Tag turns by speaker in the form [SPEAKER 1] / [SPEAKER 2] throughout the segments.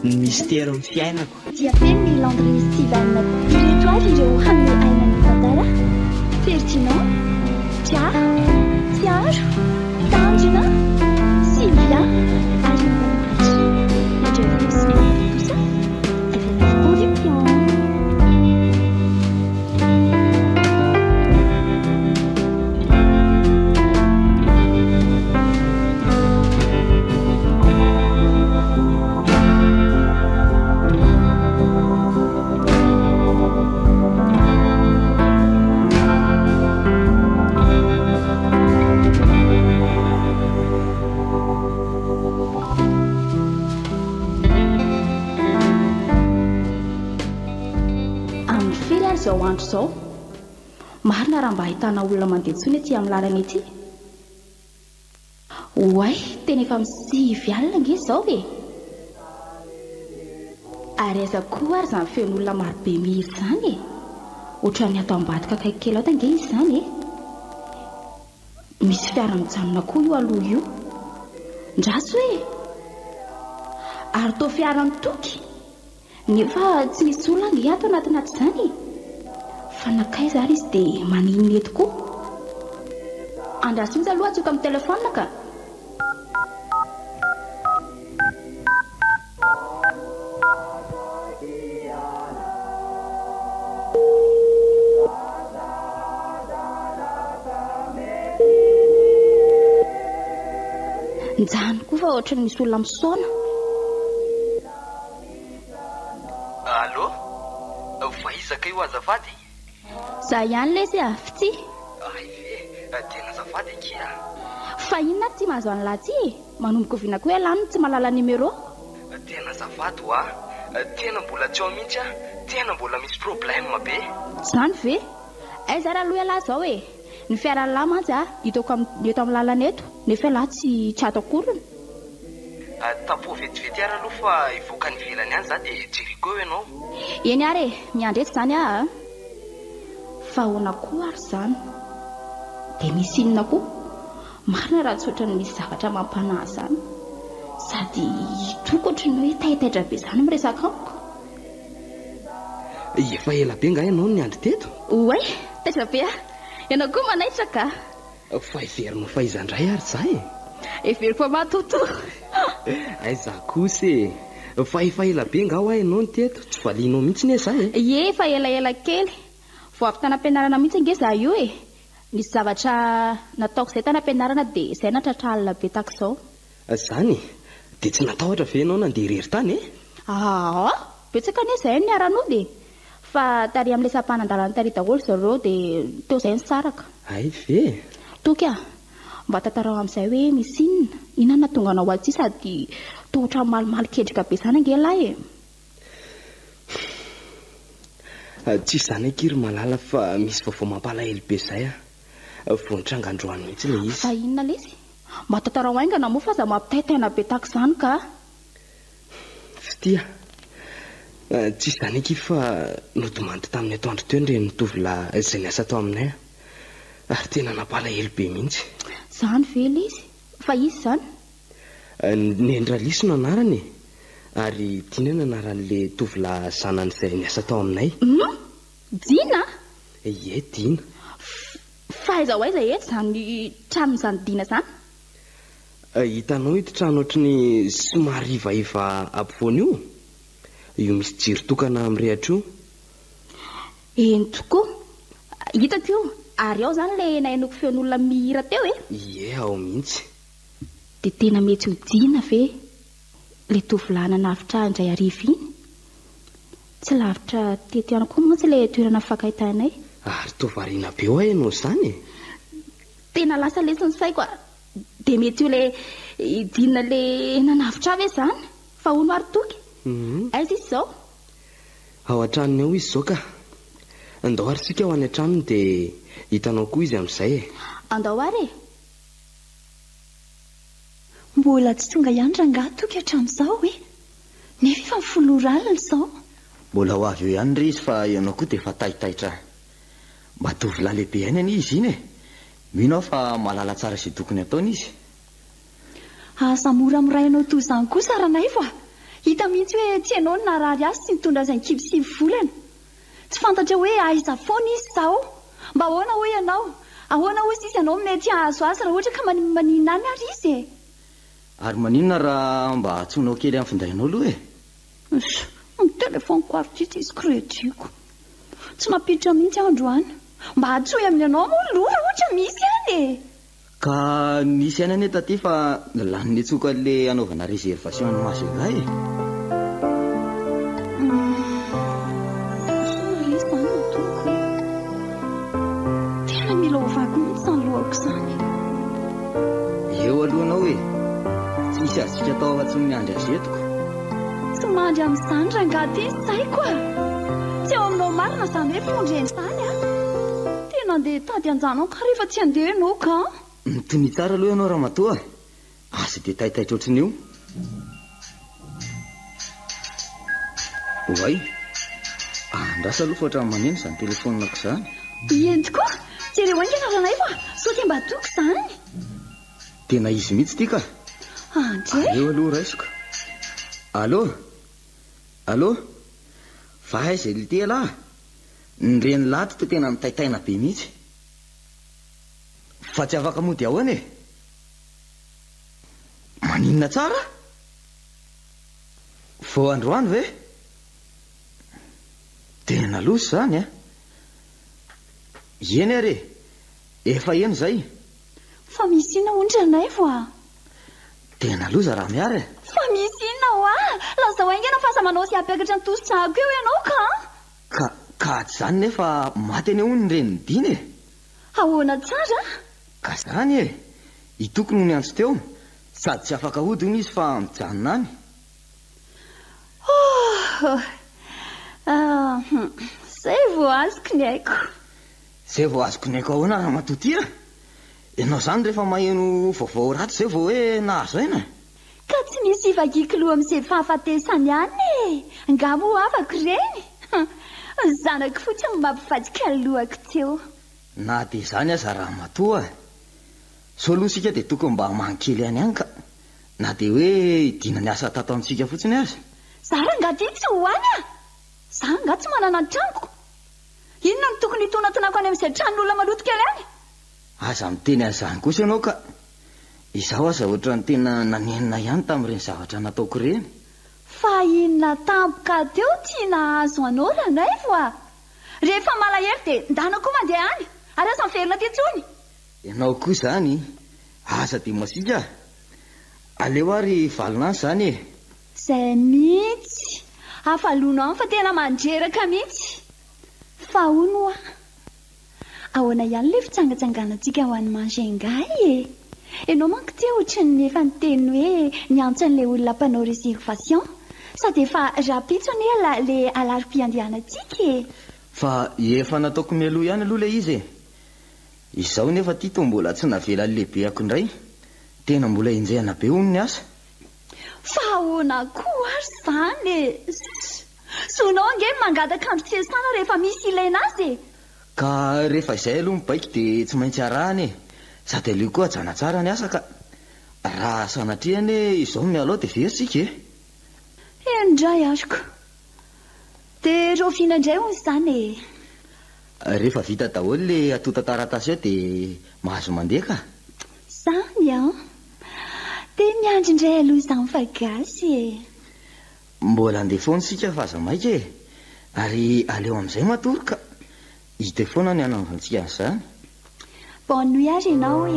[SPEAKER 1] Ny misterin'ny fiainako.
[SPEAKER 2] Dia feno ny Landry Steven. Ireto avy ireo hanome aina ny tantara, Ferdinand, Tsiaro, Tsiaro, Tanjona, Sylvia ary i Manitra. Mandray sy manatontosa, FNF Production.
[SPEAKER 3] Amin'ny firy ary izao andro izao? Marina raha mba ahitana olona mandeha intsony ety amin'ny lalana ety. Oay, tena efa amin'ny 9 alina ange izao e! Ary aiza koa ary izany feon'olona marobe mihira izany e? Ohatran'ny ato ambadika akaiky kely ato ange izy izany e! Misy fiara mijanona koa io aloha io. Ndraso e! Ary toa fiaran'i Toky? Nefa tsy misy olona ange ato anatina ato izany e! Fa nankaiza ary izy dia maninona eto koa? Andraso mihitsy aloha antsoiko amin'ny telephone ka! Njany koa fa ohatran'ny misy olona misaona.
[SPEAKER 4] Allô? Fa iza kay io azafady?
[SPEAKER 3] Za ihany lesy a, Fitia.
[SPEAKER 4] Hay ve? Tena azafady akia a.
[SPEAKER 3] Fa inona ary tsy mahazo an'lah ty e? Manomboka oviana koa ialahy no tsy mahalala numéro?
[SPEAKER 4] Tena azafady hoa, tena mbola tsy ao mihitsy aho, tena mbola misy problème be.
[SPEAKER 3] Zany ve? Aiza ary aloha ialahy zao e? Ny fiaran'lah mantsy a, hitako eto amin'ny lalana eto, nefa ialahy tsy tsy ato akoriny.
[SPEAKER 4] Tapoho vetivety ary aloha fa hivoaka any ivelany any za dia jereko eo ianao.
[SPEAKER 3] Eny ary e, miandry eto izany aho a. Fa ahoana koa ary izany? Dia misy inona koa? Marina raha tsy ohatran'ny misy zavatra mampanahy izany. Sady hitoko ohatran'ny hoe taitaitra be izany miresaka amiko.
[SPEAKER 4] Efa ela be nga ianao no niandry teto?
[SPEAKER 3] Oay, taitra be aho. Ianao koa manaitra ka.
[SPEAKER 4] Fa heverina ho faiza indray ary za e?
[SPEAKER 3] Heveriko fa matotoa.
[SPEAKER 4] Aiza kosa e! Fa efa ela be nga hoa ianao no teto, tsy valianao mihitsy ne za e?
[SPEAKER 3] Ie, efa elaela kely. Vao avy tany am-pianarana mihitsy ange za io e! Nisy zavatra nataoko izay tany am-pianarana dia izay nahatratra alina be tahaka izao.
[SPEAKER 4] Zany e! Dia tsy natahotra ve ianao nandeha irery tany e?
[SPEAKER 3] Aa! Betsaka anie izahay no niara-nody e! Fa tary amin'ilay sampanan-dalana tary daholo zareo dia teo izay nisaraka.
[SPEAKER 4] Hay ve?
[SPEAKER 3] Toky a! Mba tantarao amin'izay hoe misy inona? Inona no nahatonga anao aty sady toa ohatran'ny malomaly kendrika be izany ange lahy e!
[SPEAKER 4] Tsy izany akia ry Malala fa misy vaovao mampalahelo be izay a! Vao nitranga androany mihitsy ilay izy.
[SPEAKER 3] Fa inona lesy? Mba tantarao haingana moa fa aza mampitaintaina be tahaka izany ka!
[SPEAKER 4] Fitia, tsy izany akia fa nodimandry tamin'ny atoandro teo ny renin'ny tovolahy izay niasa tao aminay ary tena nampalahelo be mihitsy.
[SPEAKER 3] Izany ve ilay izy? Fa iza izany?
[SPEAKER 4] Neny Ralisy no anarany e! Ary Dina no anaran'ilay tovolahy zanany izay niasa tao aminay.
[SPEAKER 3] Hum! Dina?
[SPEAKER 4] Ie, Dina.
[SPEAKER 3] Fa aiza ho aiza eto izany tranon'izany Dina izany?
[SPEAKER 4] Hitanao ito trano ohatry ny somary ivaiva ampovoany io? Io misy jiro tokana mirehatra io.
[SPEAKER 3] Eny tokoa. Hitako io. Ary ao izany ilay nahenoako feon'olona mihira teo e?
[SPEAKER 4] Ie, ao mihitsy.
[SPEAKER 3] Dia tena mety ho Dina ve ilay tovolahy nanavotra ahy indray hariva iny? Tsy lavitra teto ihany koa mantsy ilay toerana nifankahitanay.
[SPEAKER 4] Ary toa variana be hoa ianao izany e?
[SPEAKER 3] Tena lasa lesy ny saiko a! Dia mety ho ilay Dina ilay nanavotra ahy ve izany? Fa hono ary Toky? Aiza izy izao?
[SPEAKER 4] Ao an-tranony ao izy izao ka! Andao ary isika ho any an-tranony dia hitanao koa izy amin'izay e!
[SPEAKER 3] Andao ary e!
[SPEAKER 2] Mbola tsy tonga ihany rangahy Toky hatramin'izao e! Nefa efa folo ora alina izao.
[SPEAKER 5] Mbola ho avy eo ihany re izy fa ianao koa dia efa taitaitra. Mba tovolahy lehibe ihany anie izy iny e! Mino aho fa mahalala tsara izay tokony hataony izy.
[SPEAKER 2] Aza moramorainao toy izany kosa Ranaivo a! Hita mihitsy hoe tsy ianao no naharary azy sy nitondra azy an-kibo 9 volana. Tsy fantatra hoe aiza foana izy izao. Mba ahoana hoy ianao? Ahoana hoy sisa ianao mety hahazo azy raha ohatra ka maninona any ary izy e?
[SPEAKER 5] Ary maninona raha mba antsoinao kely amin'ny findainao aloha e?
[SPEAKER 2] Ss, ny telephone-ko ary ity tsisy crédit-ko. Tsy nampiditra mihitsy aho androany. Mba antsoy amin'ny anao moa aloha raha ohatra misy any e!
[SPEAKER 5] Ka nisy ihany anie taty fa lany nitsoka an'le hanaovana réservation an'i Majunga e!
[SPEAKER 2] Soa re izany no ataoko e! Tena mila ovako mihitsy izany lohako izany.
[SPEAKER 5] Eo aloha anao e! Tsy misy azontsika atao afa-tsy ny miandry azy eto ko!
[SPEAKER 2] Tsy mandry amin'izany rangahy ty ny saiko a! Tsy ao aminao marina izany hoe fondrena izany a! Tena andeha hitady anjanako aho rehefa tsy handeha ianao ka!
[SPEAKER 5] Mitonia tsara aloha ianao ramatoa a! Aza dia taitaitra ohatran'io. Oay! Andraso aloha fa ohatran'ny maneno izany telefaoniko izany.
[SPEAKER 2] Eny tokoa! Jereo haingana Ranaivo a! Sao dia mba toko izany!
[SPEAKER 5] Tena izy mihitsy ity ka!
[SPEAKER 2] Andre!
[SPEAKER 5] Aleo aloha raisiko. Allô? Allô? Fa aiza ity ialahy? Ny renilahy ity toa tena mitaitaina be mihitsy. Fa tsy afaka mody ahoana e? Maninona tsara? Vao androany ve? Tena loza izany an! Eny ary e! Efa eny izay.
[SPEAKER 2] Fa misy inona hono Ranaivo a?
[SPEAKER 5] Tena loza raha miara e!
[SPEAKER 2] Fa misy inona hoa? Lazao haingana fa aza manao izay hampiakatra ny tosi-drako eo ianao ka!
[SPEAKER 5] Ka, ka tsy izany nefa maty anie hono ny renin'i Dina e!
[SPEAKER 2] Ahoana tsara?
[SPEAKER 5] Ka izany e! I Toky no niantso teo, sady tsy afaka hody hono izy fa mijanona any.
[SPEAKER 2] Oh! Ah, izay vao azoko ny aiko.
[SPEAKER 5] Izay vao azoko ny aiko ahoana ramatoa ty a? Ianao izany rehefa maheno vaovao ratsy izay vao hoe nahazo aina?
[SPEAKER 2] Ka tsy misy hivakiako loha amin'izay fahafatesany any e! Nga moa havako ireny? Ny zanako fotsiny no mampivadika ny lohako teo.
[SPEAKER 5] Na dia izany aza ramatoa a! Sao aloha isika dia tokony mba hamaky kely any ihany ka! Na dia hoe hidiana ny asa tato amintsika fotsiny aza.
[SPEAKER 2] Za rangahy ty tsy ho any a! Za angaha tsy manana ny tranoko? Inona no tokony hitonatonako any amin'izay tranon'olona maloto kely any?
[SPEAKER 5] Aza miteny an'izany kosa ianao ka! Izaho aza ohatran'ny tena nanenina ihany tamin'ireny zavatra nataoko ireny.
[SPEAKER 2] Fa inona tampoka teo ty nahazo anao Ranaivo a! Rehefa malahelo dia ndana koa mandeha any ary aza miverina aty intsony!
[SPEAKER 5] Ianao koa izany, aza dia masiaka a! Aleo ary hivalona any izany e!
[SPEAKER 2] Zay mihitsy! Hafaliana any fa tena mandreraka mihitsy! Fa hono hoa, ahoana ihany ilay fitsangatsanganantsika ho any Majunga e? Ianao manko ity ohatran'ny efa niteny hoe niantso an'ilay olona mpanao réservation, sady efa rahampitso anie ilay alarobia andehanantsika e!
[SPEAKER 5] Fa efa nataoko mialoha ihany aloha ilay izy e! Izao nefa ity toa mbola tsy navelan'ny lehibehako indray, tena mbola enjehina be hono ny asa.
[SPEAKER 2] Fa ahoana koa ary izany e! Zonao ange ny mangataka andro fiasana rehefa misy ilaina azy e!
[SPEAKER 5] Ka rehefa izay aloha ny baiko dia tsy maintsy arahana e! Sady aleo koa hajana tsara ny asa ka! Raha sanatria anie izao no miala ao dia very tsika e!
[SPEAKER 2] Eny indray azoko. Dia rahoviana indray hono izany e?
[SPEAKER 5] Rehefa vita daholo ilay antontan-taratasy eo dia mahazo mandeha ka!
[SPEAKER 2] Izany an! Dia miandry indray aloha izany fa gasy e!
[SPEAKER 5] Mbola handeha foana isika fa aza maika e! Ary aleo amin'izay matory ka! Hita eo foana ny hanaovantsika an'izany.
[SPEAKER 2] Bonne nuit ary ianao e!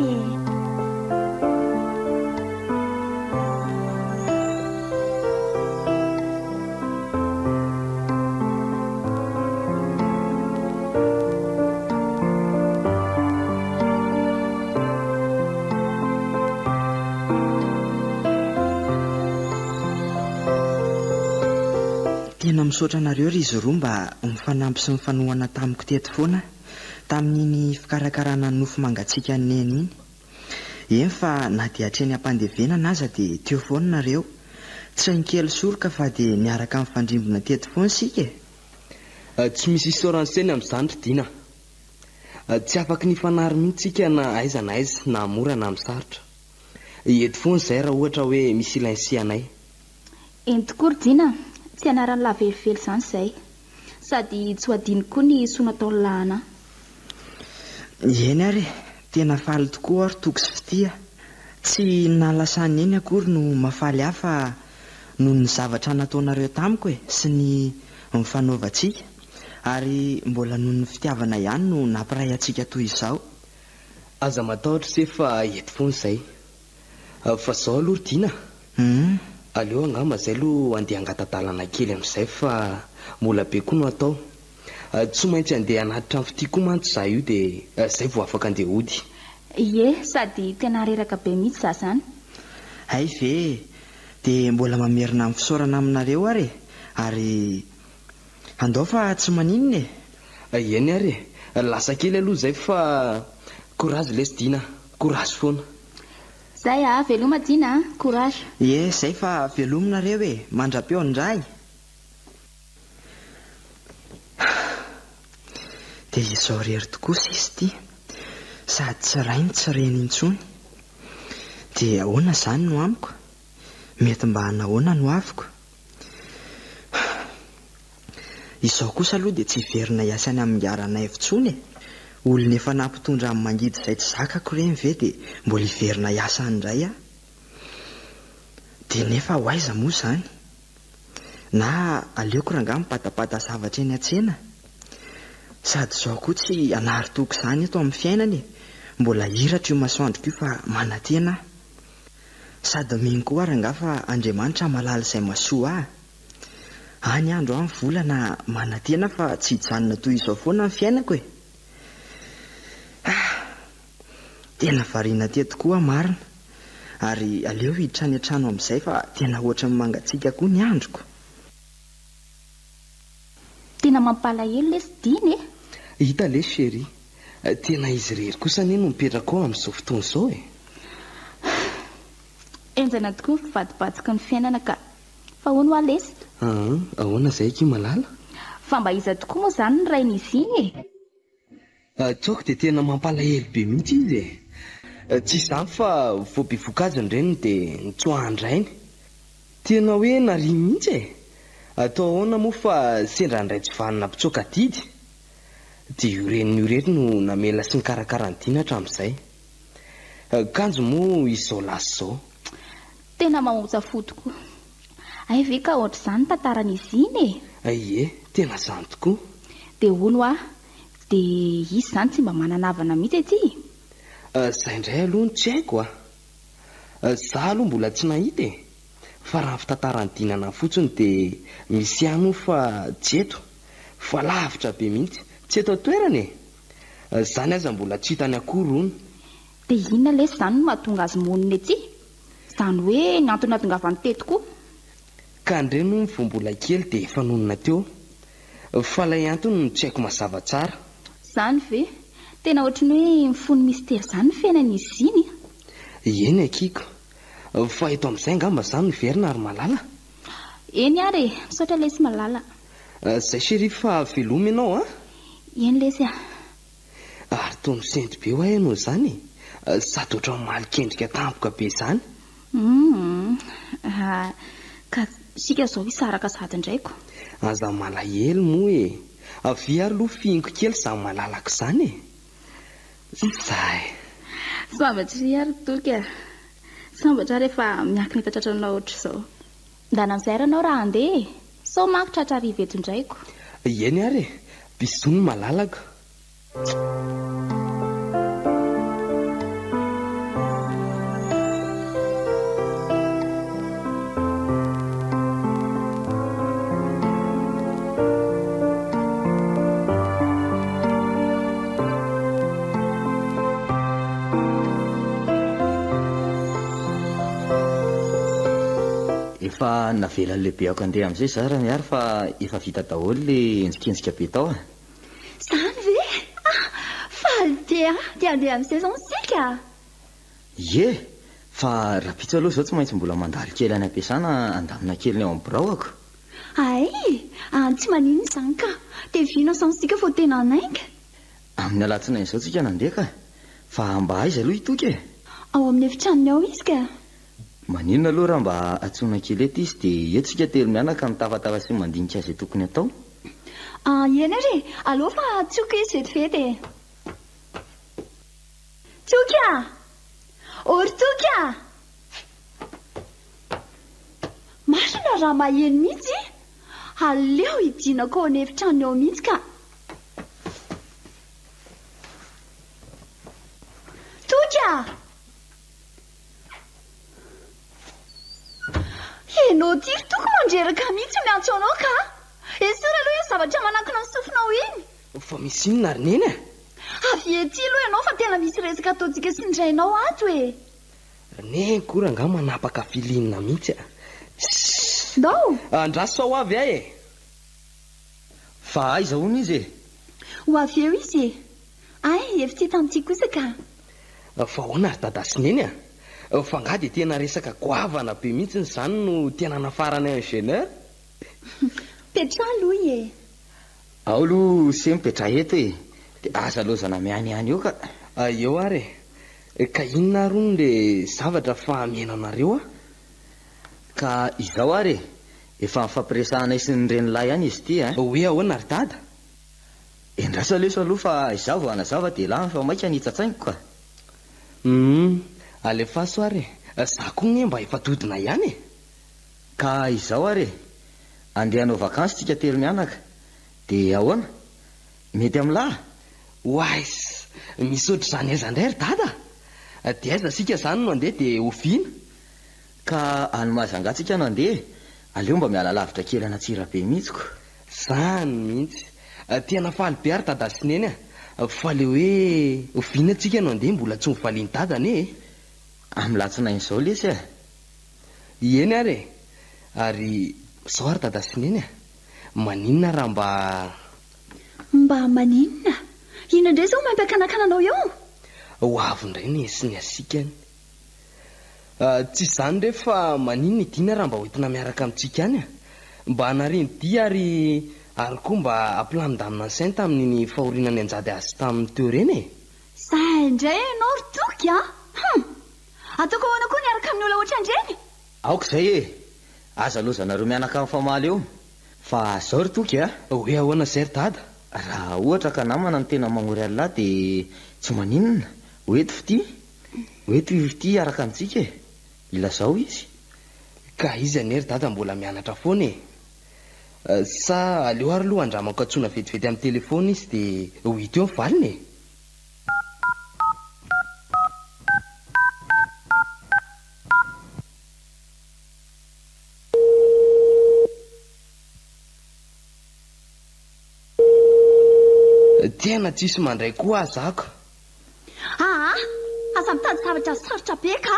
[SPEAKER 4] Tena misaotra anareo ry izy roa mba nifanampy sy nifanohana tamiko teto foana tamin'iny fikarakarana ny nofo mangatsiaka an'i Neny iny. Eny fa na dia hatreny am-pandevenana aza dia teo foana nareo. Tsy nikely soroka fa dia niaraka nifandrimbona teto foana isika e!
[SPEAKER 1] Tsy misy isaorana seny amin'izany ry Dina a! Tsy afaky ny hifanary mihitsy isika na aiza na aiza, na mora na amin'ny sarotra. Eto foana izahay raha ohatra hoe misy ilain'sia anay.
[SPEAKER 3] Eny tokoa ry Dina, tsy anaran'lah velively izany izay. Sady tsy ho adino koa ny soa nataon'lah anah.
[SPEAKER 4] Eny ary e, tena faly tokoa aho ry Toky sy Fitia. Tsy ny nahalasan'i Neny akory no mahafaly ahy fa noho ny zavatra nataonareo tamiko e, sy ny nifanaovantsika. Ary mbola noho ny fitiavana ihany no nampiray antsika toy izao.
[SPEAKER 1] Aza matahotra se fa eto foana izay. Fa zao aloha ry Dina a! Aleo angamba zay aloha andeha hangata-dalana kely amin'izay fa mbola be koa no atao. Tsy maintsy andeha hanatitra an'i Fitia koa mantsy za io dia zay vao afaka andeha hody.
[SPEAKER 3] Ie, sady tena reraka be mihitsy za zany.
[SPEAKER 4] Hay ve e! Dia mbola mamerina ny fisaorana aminareo ary e! Ary andao fa tsy maninona e!
[SPEAKER 1] Eny ary e! Lasa kely aloha izay fa courage lesy Dina a! Courage foana!
[SPEAKER 3] Zay a! Veloma Dina a! Courage!
[SPEAKER 4] Ie, zay fa velomy nareo e! Mandra-peo ndray! Dia izao irery tokoa sisa ity, sady tsy ray no tsy reny intsony. Dia ahoana izany no amiko? Mety mba hanahoana no aviko? Izao kosa aloha dia tsy hiverina hiasa any amin'ny Ngaranaivo intsony e! Olona efa nampitondra ny mangidy izay tsy zakako ireny ve dia mbola hiverina hiasa any indray aho? Dia nefa ho aiza moa izany? Na aleoko rangahy mibadabada zavatra eny an-tsena? Sady izao koa tsy hanary toky izany eto amin'ny fiainana e! Mbola hiratra io masoandroko io fa manantena aho. Sady mino koa aho rangahy fa Andriamanitra mahalala izay mahasoa ahy. Any andro any volana manantena fa tsy hijanona toy izao foana ny fiainako e! Ah! Tena variana teto koa aho marina. Ary aleo hiditra any an-trano amin'izay fa tena ohatran'ny mangatsiaka koa ny androko.
[SPEAKER 3] Tena mampalahelo lesy Dina e!
[SPEAKER 1] Hita lesy chérie, tena izy irery kosa anie no mipetraka ao amin'izao fotoana izao e!
[SPEAKER 3] Henjana tokoa ny fivadibadiky ny fiainana ka! Fa hono hoa lesy?
[SPEAKER 1] Aa, ahoana izay akia malala?
[SPEAKER 3] Fa mba iza tokoa moa izany ny rain'izy iny e?
[SPEAKER 1] Tsaoko dia tena mampalahelo be mihitsy izy e! Tsy izany fa vao bevoka azy ny reniny dia nitsoahan-drainy. Tena hoe nariany mihitsy e! Atao ahoana moa fa sendra ny ray tsy vanona mpitsoaka adidy? Dia io reniny io irery no namela sy nikarakara an'i Dina hatramin'izay. Kanjo moa izy izao lasa izao.
[SPEAKER 3] Tena mamontsa fo tokoa. Hay ve ka ohatr'izany ny tantaran'izy iny e!
[SPEAKER 1] Ie, tena izany tokoa.
[SPEAKER 3] Dia hono hoa, dia izy izany tsy mba manana havana mihitsy aty?
[SPEAKER 1] Izay indray aloha no tsy haiko a! Za aloha mbola tsy nahita e! Fa raha ny fitantaran'i Dina anahy fotsiny dia misy ihany hono fa tsy eto, fa lavitra be mihitsy, tsy eto an-toerana e! Izany aza mbola tsy hitany akory hono.
[SPEAKER 3] Dia inona lesy izany no mahatonga azy monina ety? Izany hoe ny antony nahatongavany teto koa.
[SPEAKER 1] Ka ndreny hono vao mbola kely dia efa nonina teo. Fa ilay antony no tsy haiko mazava tsara.
[SPEAKER 3] Izany ve? Tena ohatry ny hoe mifono mistery izany ny fiainan'izy iny a!
[SPEAKER 1] Eny akia ko. Fa eto amin'izay angamba izaho no hiverina ry Malala.
[SPEAKER 3] Eny ary e! Misaotra lesy Malala.
[SPEAKER 1] Zay chérie fa veloma ianao a!
[SPEAKER 3] Eny lesy a!
[SPEAKER 1] Ary toa misento be hoa ianao izany e! Sady ohatran'ny malikendrika tampoka be izany.
[SPEAKER 3] Humm ka isika izao hisaraka sady indray ko.
[SPEAKER 1] Aza malahelo moa e! Avia ary aloha fihiniko kely izany malalaka izany e! Zay.
[SPEAKER 3] Sambatra ery ary Toky a! Sambatra aho rehefa miankina eto an-tratranao ohatr'izao. Ndana mizaira anao raha handeha e! Sao manko tratra hariva eto indray ko.
[SPEAKER 1] Eny ary e! Bisous ny malalako.
[SPEAKER 5] Efa navelan'ny lehibehako handeha amin'izay izaho Ramiary fa efa vita daholo ilay henjikenjika be tao a.
[SPEAKER 2] Izany ve? Ah! Faly be aho! Dia handeha amin'izay izao isika?
[SPEAKER 5] Ie! Fa rahampitso aloha izao tsy maintsy mbola mandalo kely any am-piasana handamina kely ny ao amin'ny biraoako.
[SPEAKER 2] Hay! Any tsy maninona izany ka! Dia vina izany isika vao tena hanainga?
[SPEAKER 5] Amin'ny alatsinainy izao tsika nandeha ka! Fa mba aiza aloha i Toky e?
[SPEAKER 2] Ao amin'ny efitranony ao izy ka!
[SPEAKER 5] Maninona aloha raha mba antsoina kely eto izy dia eto isika telo mianaka mitafatafa sy mandinika izay tokony atao?
[SPEAKER 2] Ah, eny ary e! Aleo fa antsoiko izy vetivety e! Toky a! Ô ry Toky a! Marina raha maheno mihitsy e! Aleo hidinako ao an'efitrano ao mihitsy ka! Toky a! Ianao ity ry Toky mandreraka mihitsy miantso anao ka! Esory aloha iny zavatra manankina ny sofinao iny!
[SPEAKER 1] Fa misy inona ry Neny a?
[SPEAKER 2] Avy ety aloha ianao fa tena misy resaka ataontsika sy ny rainao ato e!
[SPEAKER 1] Ry Neny koa rangahy manapaka feeling mihitsy a! Tssss!
[SPEAKER 2] Ndao!
[SPEAKER 1] Andraso sao avy aho e!
[SPEAKER 5] Fa aiza hono izy e?
[SPEAKER 2] Ho avy eo izy e! Hay, efa tsy hitan'ity kosa ka!
[SPEAKER 1] Fa ahoana ry Dada sy Neny a? Fa angaha dia tena resaka goavana be mihitsy izany no tena anafarana ingénieur?
[SPEAKER 2] Petraha aloha e!
[SPEAKER 5] Ao aloha se mipetraha eto e! Dia aza lozana mihanihany eo ka!
[SPEAKER 1] Eo ary e! Ka inona ary hono le zavatra fa mihaino anareo aho?
[SPEAKER 5] Ka izao ary e! Efa nifampiresahanay sy ny renilahy ihany izy ity a!
[SPEAKER 1] Hoe ahoana ry Dada?
[SPEAKER 5] Endraso leso aloha fa izaho vao hanazava dia lany fa maika ny hitsa-tsainiko ka!
[SPEAKER 1] Humm, alefaso ary e! Za koa nge mba efa dodona ihany e!
[SPEAKER 5] Ka izao ary e! Andeha hanao vakansy tsika telo mianaka, dia ahoana? Mety amin'lah?
[SPEAKER 1] Oais! Misy ohatr'izany aiza indray ry dada? Dia aiza isika izany no handeha dia oviana?
[SPEAKER 5] Ka any Mahajanga tsika no handeha e! Aleo mba miala lavitra kely an'Antsirabe mihitsy ko!
[SPEAKER 1] Zany mihitsy! Tena faly be ary dada sy neny a! Fa le hoe oviana tsika no handeha mbola tsy novalian'i dada anie e!
[SPEAKER 5] Amin'ny latsinainy izao lesy a!
[SPEAKER 1] Eny ary e! Ary zao ary dada sy neny a! Maninona raha mba.
[SPEAKER 2] Mba maninona? Inona indray izao mampiakanakana anao eo?
[SPEAKER 1] Ho avy indray ny sy ny hasikany. Tsy izany re fa maninona i Dina raha mba hoentina miaraka amintsika any a! Mba hanariany dia ary ary koa mba hampilamindamina ny sainy tamin'iny fahoriana nianjady azy taminy teo ireny e!
[SPEAKER 2] Sahy indray ianao ry Toky a! Hum! Ataoko ahoana koa niaraka amin'ny olona ohatran'ireny?
[SPEAKER 5] Aoka izay e! Aza lozanareo mianaka mifamaly eo. Fa zao ry Toky a!
[SPEAKER 1] Hoe ahoana izay ry Dada?
[SPEAKER 5] Raha ohatra ka namana no tena magnory an'lah dia tsy maninona. Ho eto fitia. Ho eto i Fitia hiaraka amintsika e! Ilazao izy.
[SPEAKER 1] Ka izy anie ry Dada mbola mianatra foana e! Sa aleo ary aloha andramako antsoina vetivety amin'ny telefaonina izy dia ho hita eo ny valiny e! Tena tsisy mandray koa aza ako.
[SPEAKER 2] Aa! Aza mitady zavatra sarotra be ka!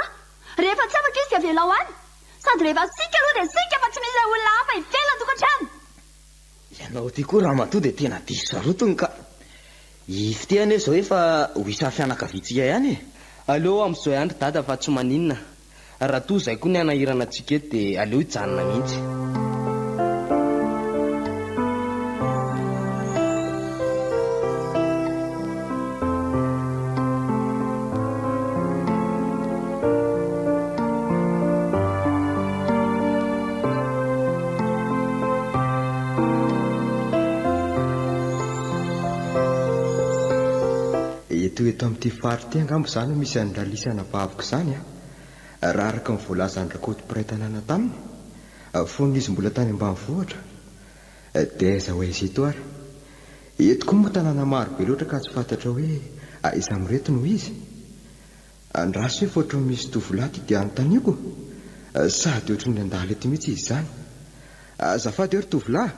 [SPEAKER 2] Rehefa tsy afaka izy dia avelao any! Sady rehefa sika aloha dia sika fa tsy misy olona hafa ivelan'ny tokantrano!
[SPEAKER 5] Ianao ity koa ramatoa dia tena diso sarotiny ka! I Fitia anie izao efa ho isan'ny fianakaviantsika ihany e!
[SPEAKER 1] Aleo amin'izao ihany ry dada fa tsy maninona. Raha toa izay koa ny hanahirana antsika eto dia aleo hijanona mihitsy.
[SPEAKER 6] Eto eto amin'ity faritra ity angamba izany no misy an'i Ralisy anabaviko izany an! Raha araka ny voalazan'i Rakoto mpiray tanàna taminy, fony izy mbola tany ambanivohitra. Dia aiza ho aiza eto ary? Eto koa moa tanàna maro be loatra ka tsy fantatra hoe aiza amin'ireto no izy. Andraso hoe fa ohatran'ny misy tovolahy aty dia anontaniako. Sady ohatran'ny handalo eto mihitsy izy izany. Azafady eo ry tovolahy.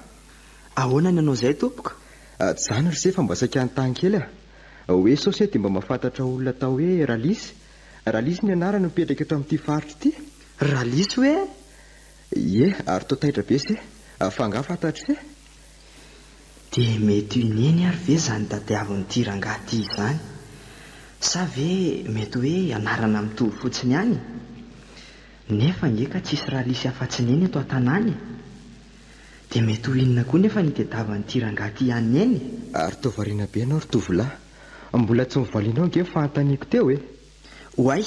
[SPEAKER 4] Ahoana ny anao izay tompoko?
[SPEAKER 6] Tsy izany ry se fa mba saika hanontany kely aho. Hoe sao se dia mba mahafantatra olona atao hoe Ralisy? Ralisy ny anarany mipetraka eto amin'ity faritra ity.
[SPEAKER 4] Ralisy hoe?
[SPEAKER 6] Ie, ary toa taitra be se. Fa angaha fantatr'i se?
[SPEAKER 4] Dia mety ho i Neny ary ve izany tadiavin'ity rangahy ity izany? Sa ve mety hoe anarana mitovy fotsiny ihany? Nefa ange ka tsisy Ralisy afa-tsy Neny eto an-tanàna e! Dia mety ho inona koa nefa ny itadiavan'ity rangahy ity an'i Neny?
[SPEAKER 6] Ary toa variana be ianao ry tovolahy. Mbola tsy novalianao ange ny fanontaniako teo e!
[SPEAKER 4] Oay!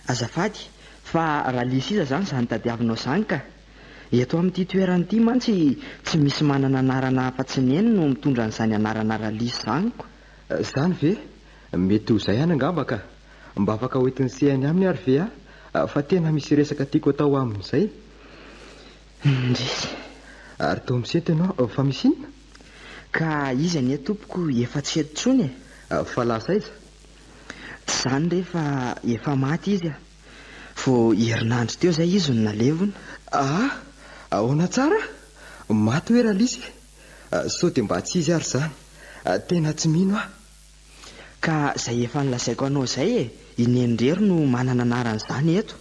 [SPEAKER 4] Azafady! Fa Ralisy iza izany izany tadiavinao izany ka? Eto amin'ity toerana ity mantsy tsy misy manana anarana afa-tsy Neny no mitondra an'izany anarana Ralisy izany ko.
[SPEAKER 6] Izany ve? Mety ho izay ihany angamba ka. Mba afaka hoentin'i Sehany aminy ary ve aho fa tena misy resaka tiako atao aminy izay?
[SPEAKER 4] Indrisy.
[SPEAKER 6] Ary toa misento ianao fa misy inona?
[SPEAKER 4] Ka izy anie tompoko efa tsy eto intsony e!
[SPEAKER 6] Fa lasa aiza?
[SPEAKER 4] Tsy izany re fa efa maty izy a! Vao herinandro teo izay izy no nalevina.
[SPEAKER 6] Ah! Ahoana tsara? Maty hoe Ralisy? Sao dia mba tsy izy ary izany? Tena tsy mino aho.
[SPEAKER 4] Ka izay efa nolazaiko anao izay e! I Neny irery no manana anaran'izany eto.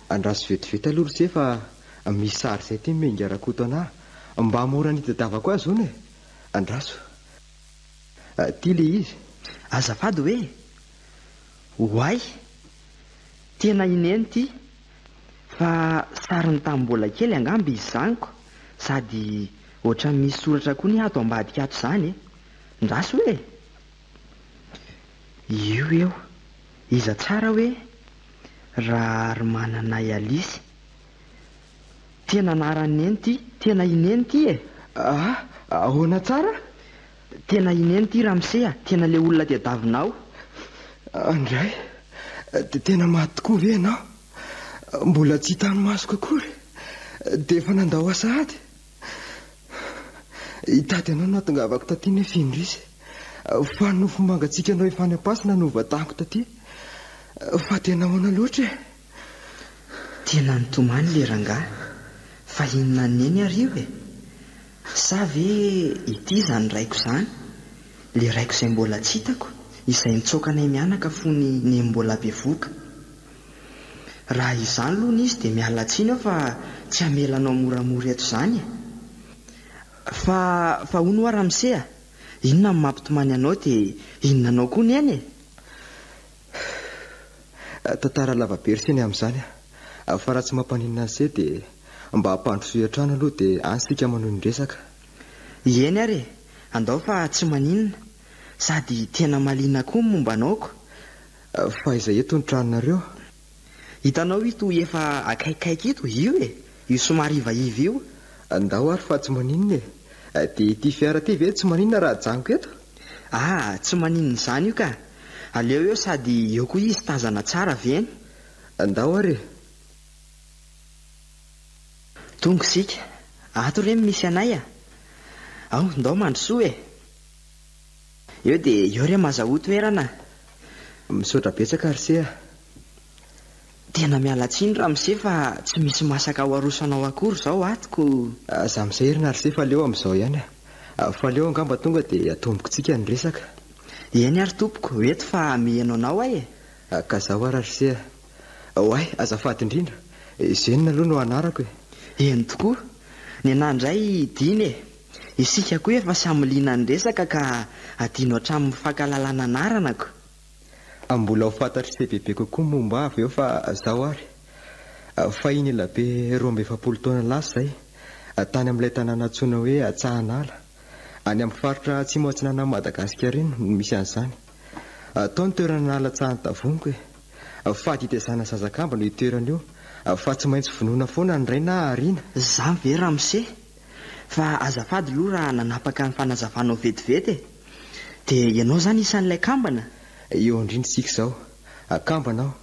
[SPEAKER 6] Andraso vetivety aloha ry se fa misy sary izay ity nomen'i Rakoto anah. Mba mora nitadiavako azy hono e! Andraso. Ity ilay izy.
[SPEAKER 4] Azafady hoe? Oay! Tena i Neny ity. Fa sariny tamin'ny mbola kely angamba izy izany ko. Sady ohatran'ny misy soratra koa ny ato ambadika ato izany e! Ndraso hoe? Io eo. Iza tsara hoe? Raharimananay Alice. Tena anaran'i Neny ity, tena i Neny ity e!
[SPEAKER 6] Ah, ahoana tsara?
[SPEAKER 4] Tena i Neny ity ramose a, tena le olona tadiavinao.
[SPEAKER 6] Andray, dia tena maty tokoa ve ianao? Mbola tsy hitan'ny masoko akory dia efa nandao ahy sahady. Hitady anao no nahatongavako taty nefa indrisy fa nofo mangatsiakanao efa any am-pasana no voataniko taty. Fa dia nahoana loatra e?
[SPEAKER 4] Tena nitomany le rangahy, fa inona an'i Neny ary io e? Sa ve ity izany raiko izany, le raiko izay mbola tsy hitako, izay nitsoaka anay mianaka fony Neny mbola bevohoka? Raha izany lony izy dia miala tsiny aho fa tsy hamela anao moramora eto izany e! Fa fa hono hoa ramose a! Inona no mampitomany anao dia inona anao koa Neny e?
[SPEAKER 6] Tantara lava be ry se ny amin'izany a! Fa raha tsy mampaninona an'i se dia mba ampandrosoy hatrany aloha dia any isika manohy ny resaka.
[SPEAKER 4] Eny ary e! Andao fa tsy maninona. Sady tena mahaliana koa ny momba anao ko.
[SPEAKER 6] Fa aiza eto ny tranonareo?
[SPEAKER 4] Hitanao ito efa akaikikaiky ito, io e! Io somary ivaiva io.
[SPEAKER 6] Ndao ary fa tsy maninona e! Dia ity fiara ity ve tsy maninona raha ajanoko eto?
[SPEAKER 4] Ah, tsy maninona izany io ka! Aleo eo sady eo koa izy tazana tsara avy eny.
[SPEAKER 6] Ndao ary e!
[SPEAKER 4] Tonga isika. Ato re no misy anay a! Ao, ndao mandrosoa e! Eo dia eo re mazahoa toerana a!
[SPEAKER 6] Misaotra betsaka ry se a!
[SPEAKER 4] Tena miala tsiny ramose fa tsy misy masaka ho aroso anao akory izao ato ko.
[SPEAKER 6] Aza misahirana ry se fa aleo amin'izao ihany a! Fa aleo angamba tonga dia atomboko-tsika ny resaka.
[SPEAKER 4] Eny ary tompoko, eto fa miheno anao aho e!
[SPEAKER 6] Ka zaho ara ry se a! Oay, azafady indrindra, Zenina aloha no anarako e!
[SPEAKER 4] Eny tokoa, ny anah indray Dina e! Isika koa efa samy liana ny resaka ka adino hatramin'ny fankalalana anarana ko!
[SPEAKER 6] Mbola ho fantatr'i se bebe kokoa ny momba ahy avy eo fa zaho ary. Fahiny elabe 42 taona lasa izay, tany amin'ilay tanàna antsoina hoe Antsahanala, any amin'ny faritra atsimo atsinanan'i Madagasikara iny no misy an'izany. Tao ny toerana nahalatsahan'ny tavoniko e! Fady hitezana zaza kambana io toerana io fa tsy maintsy vonoina foana ny ray na ariana.
[SPEAKER 4] Zany ve ramose? Fa azafady aloha raha nanapaka ny fanazavanao vetivety e! Dia ianao izany isan'ilay kambana?
[SPEAKER 6] Eo indrindra isika izao. Kambana aho.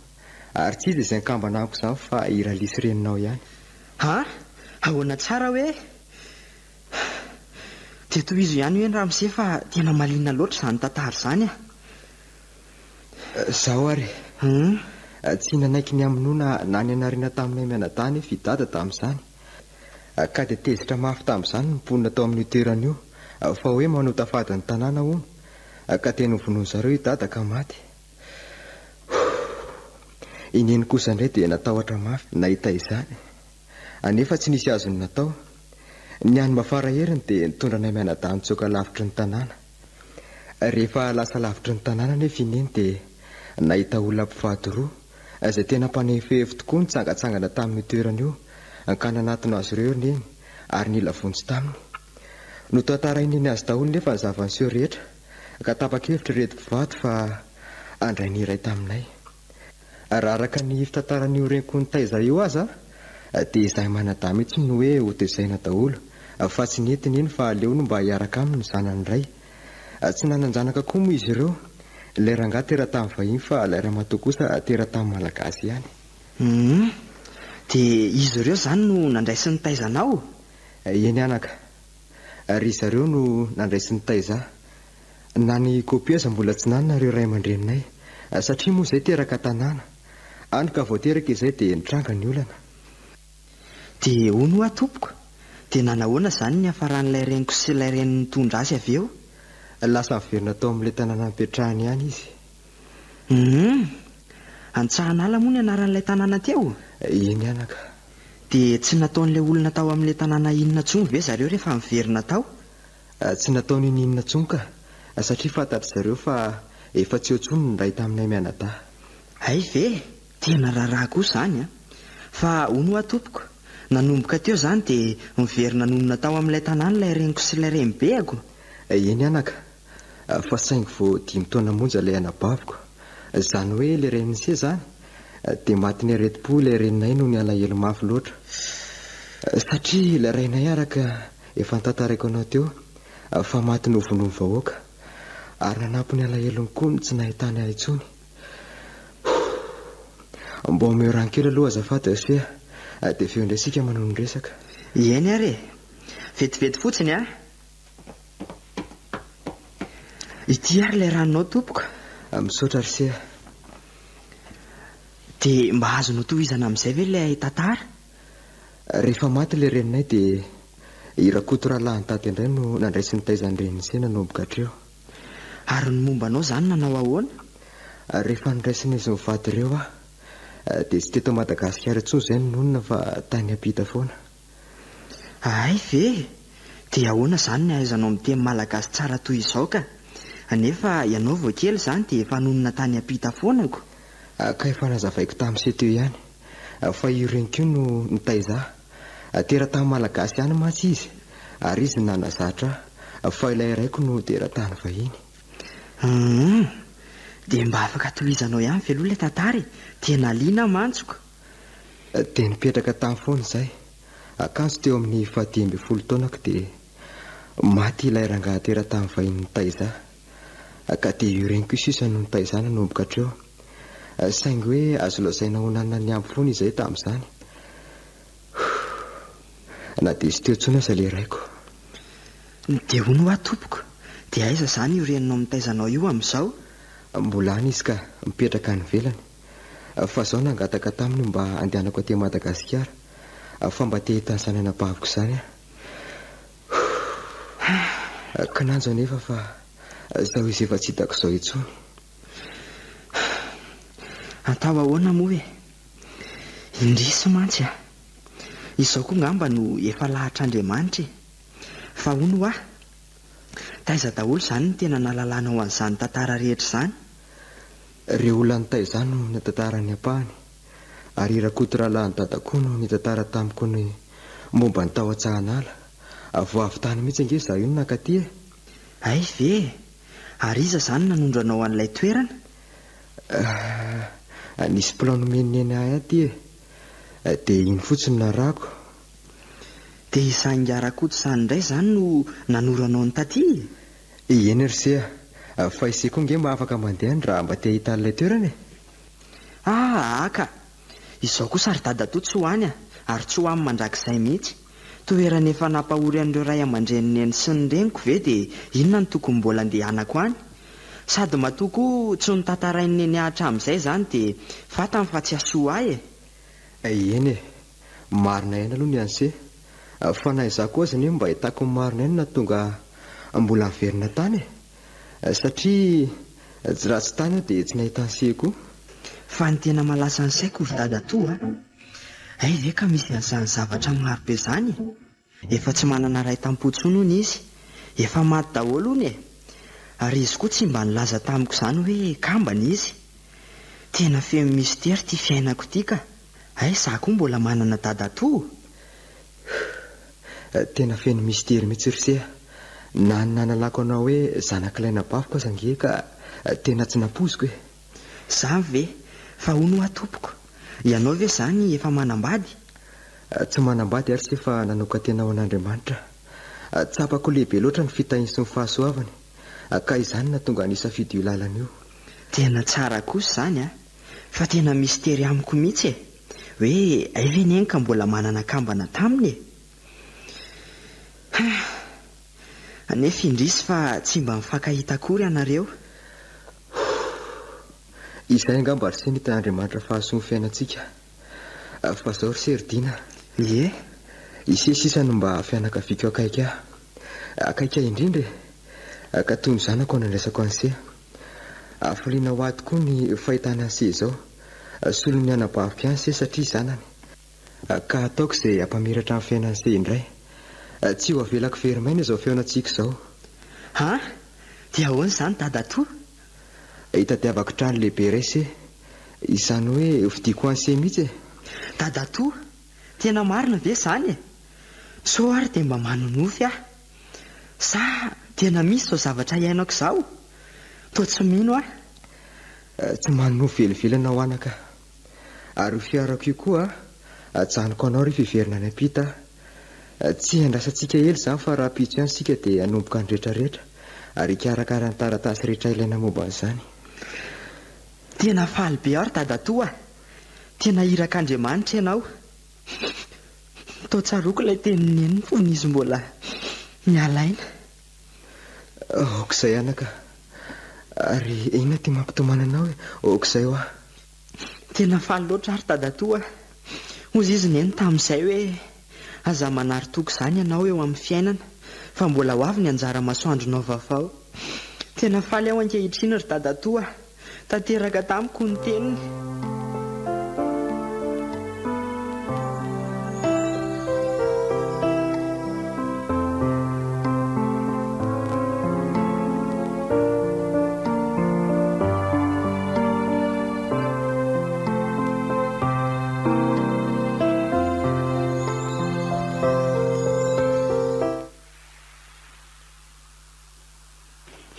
[SPEAKER 6] Ary tsy iza izany kambana amiko izany fa i Ralisy reninao ihany.
[SPEAKER 4] Ha? Ahoana tsara hoe? Dia tohizo ihany hoe ramose fa tena mahaliana loatra izany tantara izany a!
[SPEAKER 6] Izaho ary e! Tsy nanaiky ny hamonoana na ny hanariana taminay mianadahy anefa i Dada tamin'izany. Ka dia tezitra mafy tamin'izany ny mponina tao amin'io toerana io fa hoe manota fady ny tanàna hono ka dia novonoin zareo i Dada ka maty. I Neny kosa indray dia natahotra mafy nahita izany anefa tsy nisy azony natao. Ny hany mba fara heriny dia nitondra anay mianadahy nitsoaka lavitry ny tanàna. Rehefa lasa lavitry ny tanàna anefa i Neny dia nahita olona mpivady roa izay tena mpanefoefo tokoa nitsangantsangana tamin'io toerana io ka nanatona azy ireo ry Neny ary nila vonjy taminy. Notantarain'i Neny azy daholo nefa ny zava-niseho rehetra ka tapa-kevitra ireto mpivady fa handray ny iray taminay. Raha araka ny fitantaran'io reniko nitaiza io aza dia izahay manadahy mihitsy no hoe hotezaina daholo fa tsy nety neny fa aleony mba hiaraka aminy ny zanany iray. Tsy nanan-janaka koa moa izy ireo. Ilay rangahy teratany vahiny fa ilay ramatoa kosa teratany malagasy ihany.
[SPEAKER 4] Humm. Dia izy ireo izany no nandray sy nitaiza anao?
[SPEAKER 6] Eny anaka. Ry zareo no nandray sy nitaiza ahy. Na ny kopia aza mbola tsy nanana ireo ray aman-dreninay. Satria moa izay teraka an-tanàna. Any ka vao teraka izay dia nitranga ny olana.
[SPEAKER 4] Dia hono hoa tompoko, dia nanahoana izany ny niafaran'ilay reniko sy ilay reniny nitondra azy avy eo?
[SPEAKER 6] Lasa niverina tao amin'ilay tanàna nipetrahany ihany izy.
[SPEAKER 4] Humm. Antsahanala moa ny anaran'ilay tanàna teo?
[SPEAKER 6] Eny anaka.
[SPEAKER 4] Dia tsy nataon'ilay olona tao amin'ilay tanàna inona intsony ve zareo rehefa niverina tao?
[SPEAKER 6] Tsy nataony n'inona intsony ka, satria fantatry zareo fa efa tsy eo intsony ny iray taminay mianadahy.
[SPEAKER 4] Hay ve? Tena raharaha koa izany an! Fa hono hoa tompoko, nanomboka teo izany dia niverina nonina tao amin'ilay tanàna ilay reniko sy ilay renibeako?
[SPEAKER 6] Eny anaka, fa saingy vao dimy taona monja ilay anabaviko, izany hoe ilay renin'ise izany, dia matin'ny aretim-po ilay reninay noho ny alahelo mafy loatra. Satria ilay rainay araka efa notantaraiko anao teo fa maty novonoin'ny vahoaka, ary nanampy ny alahelony koa ny tsy nahitany ahy intsony. Hoo! Mba omeo rano kely aloha azafady ry se a, dia avy eo indray isika manohy ny resaka.
[SPEAKER 4] Eny ary e! Vetivety fotsiny a! Ity ary ilay ranonao tompoko.
[SPEAKER 6] Misaotra ry se a!
[SPEAKER 4] Dia mba azonao tohizana amin'izay ve ilay tantara?
[SPEAKER 6] Rehefa maty ilay reninay dia i Rakoto rahalahin'i Dada indray no nandray sy nitaiza ny renin'i Se nanomboka hatreo.
[SPEAKER 4] Ary ny momba anao izany nanao ahoana?
[SPEAKER 6] Rehefa noraisin'izy mivady ireo aho dia tsy teto Madagasikara intsony izay no nonina fa tany ampita foana.
[SPEAKER 4] Hay ve? Dia ahoana izany ny ahaizanao miteny malagasy tsara toy izao ka? Nefa ianao vao kely izany dia efa nonina tany ampita foana ko.
[SPEAKER 6] Ka efa nazavaiko tamin'i Se teo ihany fa io reniko io no nitaiza ahy. Teratany malagasy ihany mantsy izy ary izy no nanazatra ahy fa ilay raiko no teratany vahiny.
[SPEAKER 4] Humm. Dia mba afaka tohizanao ihany ve aloha ilay tantara e? Tena liana aho mantsy ko.
[SPEAKER 6] Dia nipetraka tany foana izahay. Akanjo teo amin'ny faha-15 taonako dia maty ilay rangahy teratany vahiny nitaiza ahy. Ka dia io reniko io sisa no nitaiza ahy nanomboka hatreo. Saingy hoe azo lazaina ho nanana ny ampy foana izahay tamin'izany. Na dia tsy teo intsony aza ilay raiko.
[SPEAKER 4] Dia hono hoa tompoko, dia aiza izany io reninao mitaiza anao io amin'izao?
[SPEAKER 6] Mbola any izy ka, mipetraka any ivelany. Fa izao nangataka taminy mba handehanako aty Madagasikara, fa mba te hahita an'izany anabaviko izany aho. Kinanjo anefa fa izao izy efa tsy hitako izao intsony.
[SPEAKER 4] Atao ahoana moa e? Indrisy mantsy a! Izao koa ngamba no efa lahatr'Andriamanitra e! Fa hono hoa, taiza daholo izany no tena nahalalanao an'izany tantara rehetra izany?
[SPEAKER 6] Ireo olona nitaiza ahy no nitantara ny ampahany, ary i Rakoto rahalahin'i Dada koa no nitantara tamiko ny momba ny tao Antsahanala. Vao avy tany mihitsy ange izaho io no nankaty e!
[SPEAKER 4] Hay ve e! Ary iza izany nanondro anao an'ilay toerana?
[SPEAKER 6] Ah, nisy plan nomen'i Neny ahy aty e! Dia iny fotsiny no narahako.
[SPEAKER 4] Dia izany ingahy Rakoto izany indray izany no nanoro anao ny taty e?
[SPEAKER 6] Eny ry se a! Fa i se koa nge mba afaka mandeha any raha mba te hahita an'ilay toerana e!
[SPEAKER 4] Aa ka! Izao kosa ry dadatoa tsy ho any a! Ary tsy ho any mandrakizay mihitsy. Toerana efa nampahory an'ireo ray aman-drenin'i Neny sy ny reniko ve dia inona no tokony mbola andehanako any? Sady matoa koa tsy notantarain'i Neny ahy hatramin'izay izany dia fantany fa tsy hahasoa ahy e!
[SPEAKER 6] Eny e! Marina ihany aloha ny an'i se. Fa na izaho koa aza anie mba hitako ny marina ihany nahatonga ahy mbola niverina tany e! Satria raha tsy tany aho dia tsy nahita an'i se koa.
[SPEAKER 4] Fa ny tena mahalasa ny saiko ry dadatoa a! Hay ve ka misy an'izany zavatra maro be izany e! Efa tsy manana ray tampo intsony hono izy. Efa maty daholo hono e! Ary izy koa tsy mba nilaza tamiko izany hoe kambana izy. Tena feno mistery ity fiainako ity ka! Hay izaho koa mbola manana dadatoa?
[SPEAKER 6] Tena feno mistery mihitsy ry se a! Na ny nanalako anao hoe zanak'ilay nabaviko aza ange ka tena tsy nampoiziko e!
[SPEAKER 4] Izany ve? Fa hono hoa tompoko, ianao ve izany efa manambady?
[SPEAKER 6] Tsy manambady ary se fa nanokan-tena ho an'Andriamanitra. Tsapako lehibe loatra ny fitahiany sy ny fahasoavany, ka izany no nahatonga ahy nisafidy io lalana io.
[SPEAKER 4] Tena tsara kosa izany an! Fa tena mistery amiko mihitsy e! Hoe hay ve neny ka mbola manana kambana taminy e! Ha! Nefa indrisy fa tsy mba mifankahita akory ianareo.
[SPEAKER 6] Izay angamba ry se no hitan'Andriamanitra fahasoa ny fiainantsika. Fa zao ry se ry Dina.
[SPEAKER 4] Ie.
[SPEAKER 6] I se sisa no mba fianakaviako akaiky ahy. Akaiky ahy indrindra e. Ka toy ny zanako no andraisako an'i se. Hafaliana ho ahy tokoa ny fahitana an'i se izao. Solon'ny anabaviko ihany se satria zanany. Ka ataoko izay hampamiratra ny fiainan'i se indray. Tsy ho avelako very maina izao fihaonantsika izao.
[SPEAKER 4] Han! Dia ahoana izany dadatoa?
[SPEAKER 6] Hitadiavako trano lehibe iray se. Izany hoe hovidiako ho an'i se mihitsy e.
[SPEAKER 4] Dadatoa! Tena marina ve izany e? Sao ary dia mba manonofy aho. Sa tena misy izao zavatra iainako izao? Toa tsy mino aho.
[SPEAKER 6] Tsy manonofy velively ianao anaka. Ary io fiarako io koa ajanoko anao rehefa hiverina any am-pita aho. Tsy hiandrasantsika ela izany fa rahampitso ihany isika dia hanomboka ny retraretra ary hikarakara ny taratasy rehetra ilaina momba an'izany.
[SPEAKER 4] Tena faly be aho ry dadatoa a! Tena irak'Andriamanitra ianao. Toa tsaroako ilay tenin'i Neny fony izy mbola niala aina.
[SPEAKER 6] Aok'izay anaka. Ary inona ity mampitomany anao e? Aok'izay hoa.
[SPEAKER 4] Tena faly loatra aho ry dadatoa a! Hozy izy Neny tamin'izay hoe, Aza manary toky izany ianao eo amin'ny fiainana fa mbola ho avy ny anjara masoandronao vaovao. Tena faly aho ankehitriny ry dadatoa a! Tanteraka tamiko ny teniny.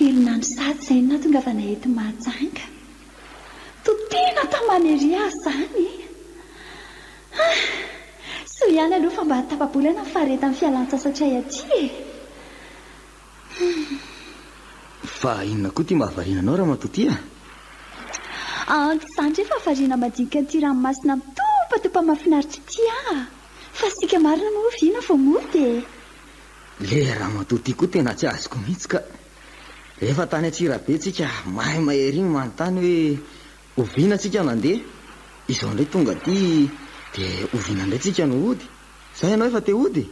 [SPEAKER 2] Herinandro sahady izay no nahatongavana eto Mahajanga. Toa tena tamana ery aho izany e! Ah! Soa ihany aloha fa mba tapa-bolana ny faharetan'ny fialan-tsasatray aty e! Hum.
[SPEAKER 5] Fa inona koa ity mahavariana anao ramatoa ity a?
[SPEAKER 2] An, tsy izany re fa variana madinika an'ity ranomasina mitopatopa mahafinaritra ity aho. Fa isika marina moa oviana vao mody e?
[SPEAKER 5] Le ramatoa ty koa tena tsy azoko mihitsy ka. Rehefa tany Antsirabe tsika maimay ery ny manontany hoe oviana tsika nandeha, izao indray tonga aty de oviana indray tsika no hody? Sa ianao efa te hody?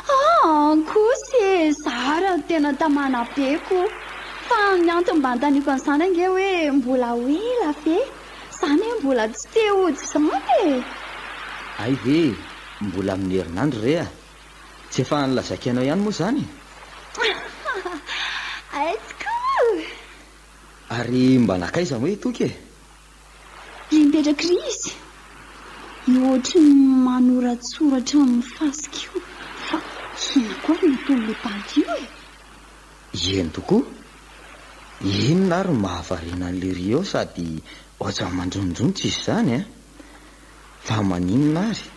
[SPEAKER 2] Aa kosa e, za ary no tena tamana be ko. Fa ny antony mba anontaniako an'izany ange hoe mbola ho ela ve? Zany hoe mbola tsy te hody izany e!
[SPEAKER 5] Hay ve e, mbola amin'ny herinandro re a! Tsy efa nolazaiko anao ihany moa izany e?
[SPEAKER 2] Hay tokoa!
[SPEAKER 5] Ary mba nankaiza moa i Toky e?
[SPEAKER 2] Ry mipetraka ry izy, io ohatry ny manoratsoratra amin'ny fasika io, fa inona koa ary no ataon'ilay bandy io e?
[SPEAKER 5] Eny tokoa! Inona ary no mahavariana an'i Lery eo sady ohatran'ny mandronindrony tsisy izany an? Fa maninona ary?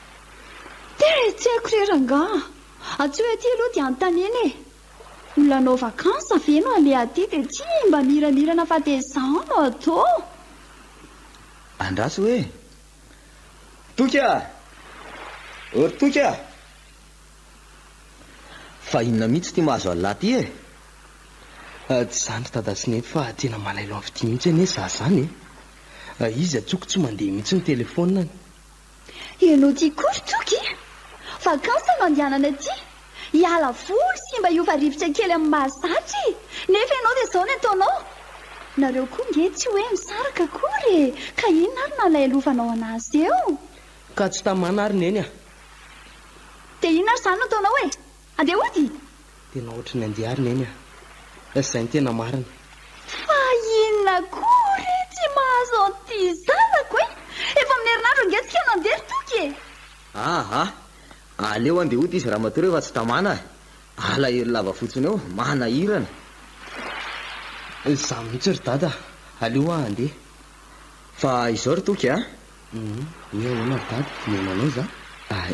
[SPEAKER 2] Dia tsy haiko re rangaha. Antsoy aty aloha dia anontaniana e. Olona hanao vacances ve no aleha aty dia tsy mba miramirana fa dia izao no atao.
[SPEAKER 5] Andraso hoe. Toky a! Ô ry Toky a! Fa inona mihitsy ity mahazo an'lah ity e?
[SPEAKER 1] Tsy izany ry Dada sy Neny fa tena malahelo an'i Fitia mihitsy anie za izany e. Izy antsoiko tsy mandeha mihitsy ny telephone-ny.
[SPEAKER 2] Ianao ity koa ry Toky a! Vacances no andehanana aty! Hiala voly sy mba hiova rivotra kely amin'ny mahazatra e! Nefa ianao dia izao no ataonao! Nareo koa nge tsy hoe misaraka akory e! Ka inona ary no alahelovanao an'azy eo?
[SPEAKER 1] Ka tsy tamana ary Neny a!
[SPEAKER 2] Dia inona ary izany no ataonao e? Andeha hody?
[SPEAKER 1] Tena ohatry ny andeha ary Neny a! Izay no tena marina.
[SPEAKER 2] Fa inona koa re tsy mahazo an'ity zanako e! Efa amin'ny herinandro ange tsika no handeha ry Toky e!
[SPEAKER 5] Aa! Aleo andeha hody izy ramatoa rehefa tsy tamana e! Alahelo lava fotsiny eo, manahirana.
[SPEAKER 1] Izaho mihitsy ry Dada, aleo aho handeha.
[SPEAKER 5] Fa izao ry Toky a!
[SPEAKER 1] Hum, hoe ahoana ry Dada? Mihaino anao za.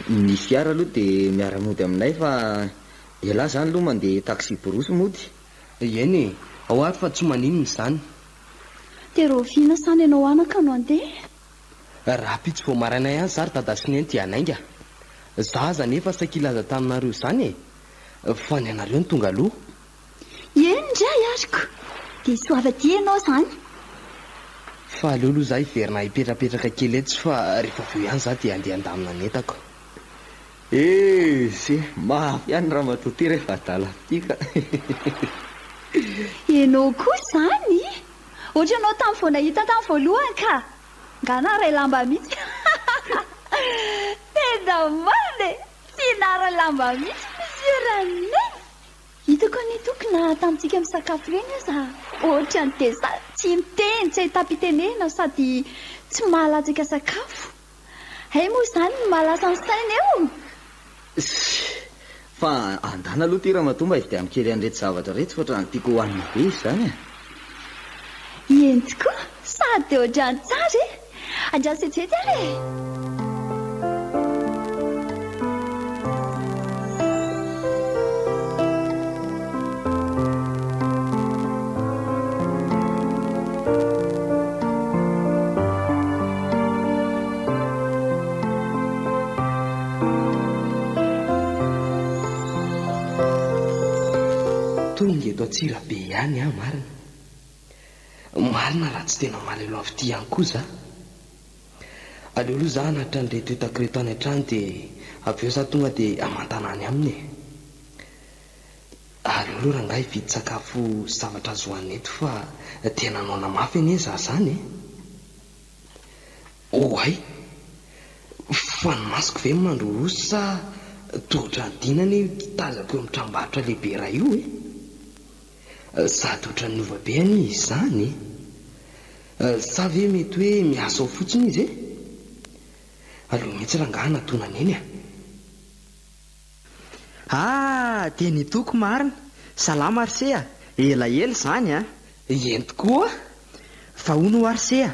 [SPEAKER 5] Ny fiara aloha dia miara-mody aminay fa ialahy izany aloha mandeha taxi-brousse mody.
[SPEAKER 1] Eny e, ao ary fa tsy maninona izany.
[SPEAKER 2] Dia rahoviana izany ianao anaka no handeha?
[SPEAKER 1] Rahampitso vao maraina ihany za ry Dada sy Neny dia hanainga. Za aza anefa saika hilaza taminareo izany e! Fa ny anareo no tonga aloha.
[SPEAKER 2] Eny ndray ariko! Dia soava aty ianao izany.
[SPEAKER 1] Fa aleo aloha za hiverina hipetrapetraka kely etsy fa rehefa avy eo ihany za dia handeha handamina ny entako.
[SPEAKER 5] Ese! Mafy ihany ramatoa ty rehefa adala ty ka!
[SPEAKER 2] Ianao koa izany! Ohatranao tamin'ny vao nahita tamin'ny voalohany ka! Nga naharay lamba mihitsy? Tena marina e! Tsy naharay lamba mihitsy Monsieur Ranona! Hitako anie Toky na tamintsika misakafo ireny aza ohatran'ny dia tsy miteny, tsy ahitam-pitenena sady tsy mahalatsaka sakafo. Hay moa izany no mahalasa ny saina eo!
[SPEAKER 5] Ssy! Fa andana aloha ity ramatoa mba hividiano kely an'ireto zavatra ireto fa ohatran'ny tiako hohanina be izy izany e!
[SPEAKER 2] Eny tokoa, sady ohatran'ny tsara e! Andraso vetivety ary e!
[SPEAKER 1] Tonga eto Antsirabe ihany aho marina. Marina raha tsy tena malahelo avy ity ihany koa za. Aleo aloha za hanatitra an'ireto entako ireto any an-trano dia avy eo za tonga dia hamantana any aminy e. Aleo aloha rangahy hividy sakafo sy zavatra azo hohanina eto fa tena noana mafy anie za zany e. Oay! Fa ny masoko ve mandrohirohy sa toa ohatran'ny dina anie io tazako eo amin'ny tranombarotra lehibe iray io e? Sady ohatran'ny niova be anie izy izany e! Sa ve mety hoe miasa ao fotsiny izy e? Aleo mihitsy rangahy hanatona an'i Neny a!
[SPEAKER 4] Ah! Dia ny toky marina! Salama ry se a! Ela ela izany a!
[SPEAKER 1] Eny tokoa!
[SPEAKER 4] Fa hono hoa ry se a!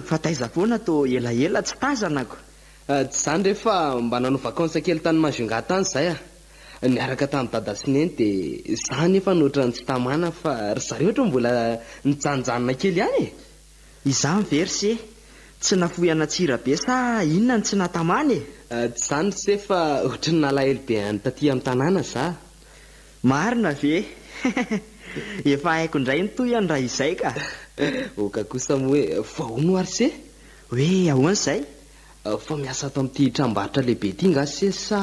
[SPEAKER 4] Fa taiza foana toa ela ela tsy tazanako?
[SPEAKER 1] Tsy izany re fa mba nanao vacances kely tany Majunga tany izahay a! Niaraka tamin'i Dada sy Neny dia izaho anefa no ohatran'ny tsy tamana fa ry zareo ohatran'ny mbola nijanonjanona kely ihany e!
[SPEAKER 4] Izany ve ry se? Tsy nafoy an'Antsirabe sa inona no tsy natamana e?
[SPEAKER 1] Tsy izany ry se fa ohatry ny nalahelo be an'i taty amin'ny tanàna za.
[SPEAKER 4] Marina ve? Efa haiko indray ny tohiny raha izay ka!
[SPEAKER 1] Oka kosa moa hoe fa hono hoa ry se?
[SPEAKER 4] Hoe ahoana izay?
[SPEAKER 1] Fa miasa ato amin'ity tranombarotra lehibe ity nga se sa?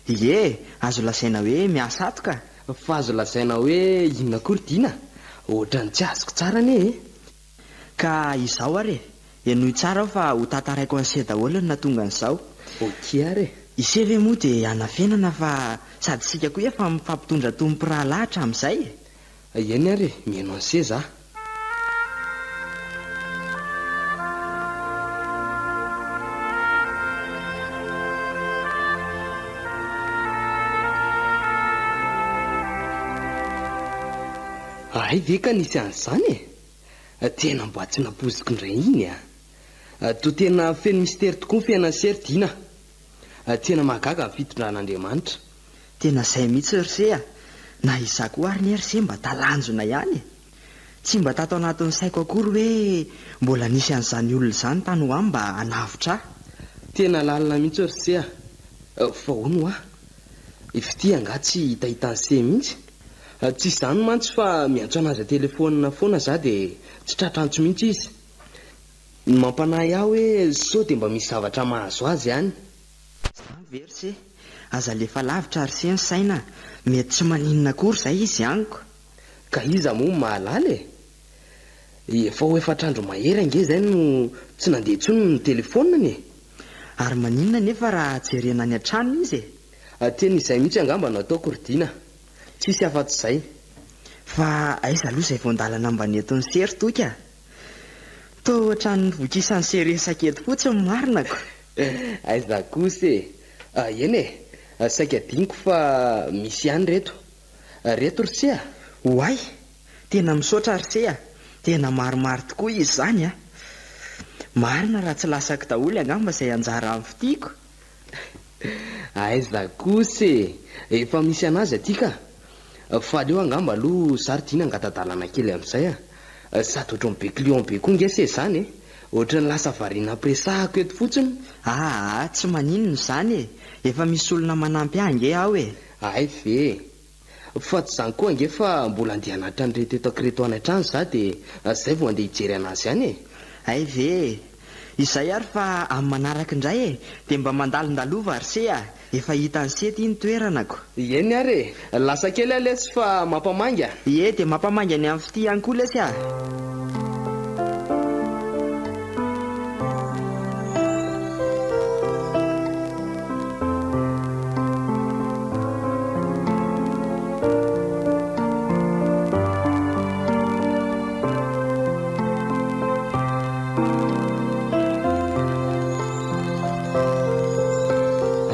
[SPEAKER 4] Ie, azo lazaina hoe miasa ato ka!
[SPEAKER 1] Fa azo lazaina hoe inona koa ry Dina? Ohatran'ny tsy azoko tsara anie e!
[SPEAKER 4] Ka izao ary e! Henoy tsara aho fa ho tantaraiko an'ise daholo ny nahatonga an'izao.
[SPEAKER 1] Ok ary e!
[SPEAKER 4] Ise ve moa dia hanafenana fa sady isika koa efa mifampitondra toy ny mpirahalahy hatramin'izay e!
[SPEAKER 1] Eny ary e! Mihaino an'ise za. Hay ve ka nisy an'izany e! Tena mba tsy nampoiziko indray iny a! Toa tena feno mistery tokoa ny fiainan'i Sery Dina a! Tena mahagaga ny fitondran'Andriamanitra.
[SPEAKER 4] Tena izay mihitsy ry se a! Na izaho koa ary anie ry se mba talanjona ihany e! Tsy mba tato anatin'ny saiko akory hoe mbola nisy an'izany olona izany tany ho any mba hanavotra ahy.
[SPEAKER 1] Tena lalina mihitsy ry se a! Fa hono hoa, i Fitia angaha tsy hitahitan'i se mihitsy? Tsy izany mantsy fa miantso anazy an-telefaonina foana za dia tsy tratra antso mihitsy izy. Ny mampanahy ahy hoe sao dia mba misy zavatra mahazo azy any.
[SPEAKER 4] Izany ve ry se? Aza alefa lavitra ry se ny saina a! Mety tsy maninona akory izay izy amiko.
[SPEAKER 1] Ka iza moa no mahalala e? Efa ho efatr'andro mahery ange izay no tsy nandeha intsony ny telefaoniny e!
[SPEAKER 4] Ary maninona anefa raha jerena any an-tranony izy e?
[SPEAKER 1] Tena izay mihitsy angamba no ataoko ry Dina. Tsisy afa-tsy izay.
[SPEAKER 4] Fa aiza aloha izay voan-dalana mba nentin'i se ry Toky a? Toa ohatran'ny vokisan'i se resaka eto fotsiny marina ko!
[SPEAKER 1] Aiza kosa e! Eny e! Saika adinoko fa misy ihany reto. Reto ry se a!
[SPEAKER 4] Oay! Tena misaotra ry se a! Tena maromaro tokoa izy izany a! Marina raha tsy lasako daholo angamba izay anjara amin'ny fitiako.
[SPEAKER 1] Aiza kosa e! Efa misy an'azy aty ka! Fa aleo angamba aloha za ry Dina angata-dalana kely amin'izay a! Sady ohatran'ny be client be koa nge se izany e! Ohatran'ny lasa variana ampiresahako eto fotsiny.
[SPEAKER 4] Aa, tsy maninona izany e! Efa misy olona manampy ahy ange ao e!
[SPEAKER 1] Hay ve e! Fa tsy izany koa ange fa mbola andeha hanatitra an'ireto entako ireto any an-trano za dia izay vao andeha hijery an'azy any e!
[SPEAKER 4] Hay ve e! Izay ary fa amin'ny manaraka indray e! Dia mba mandalondalova ry se a! Efa hitan'i se ity ny toeranako.
[SPEAKER 1] Eny ary e! Lasa kely aho lesy fa mampamangy a!
[SPEAKER 4] Ie, dia mampamangy an'i amin'ny fitia ihany koa lesy a!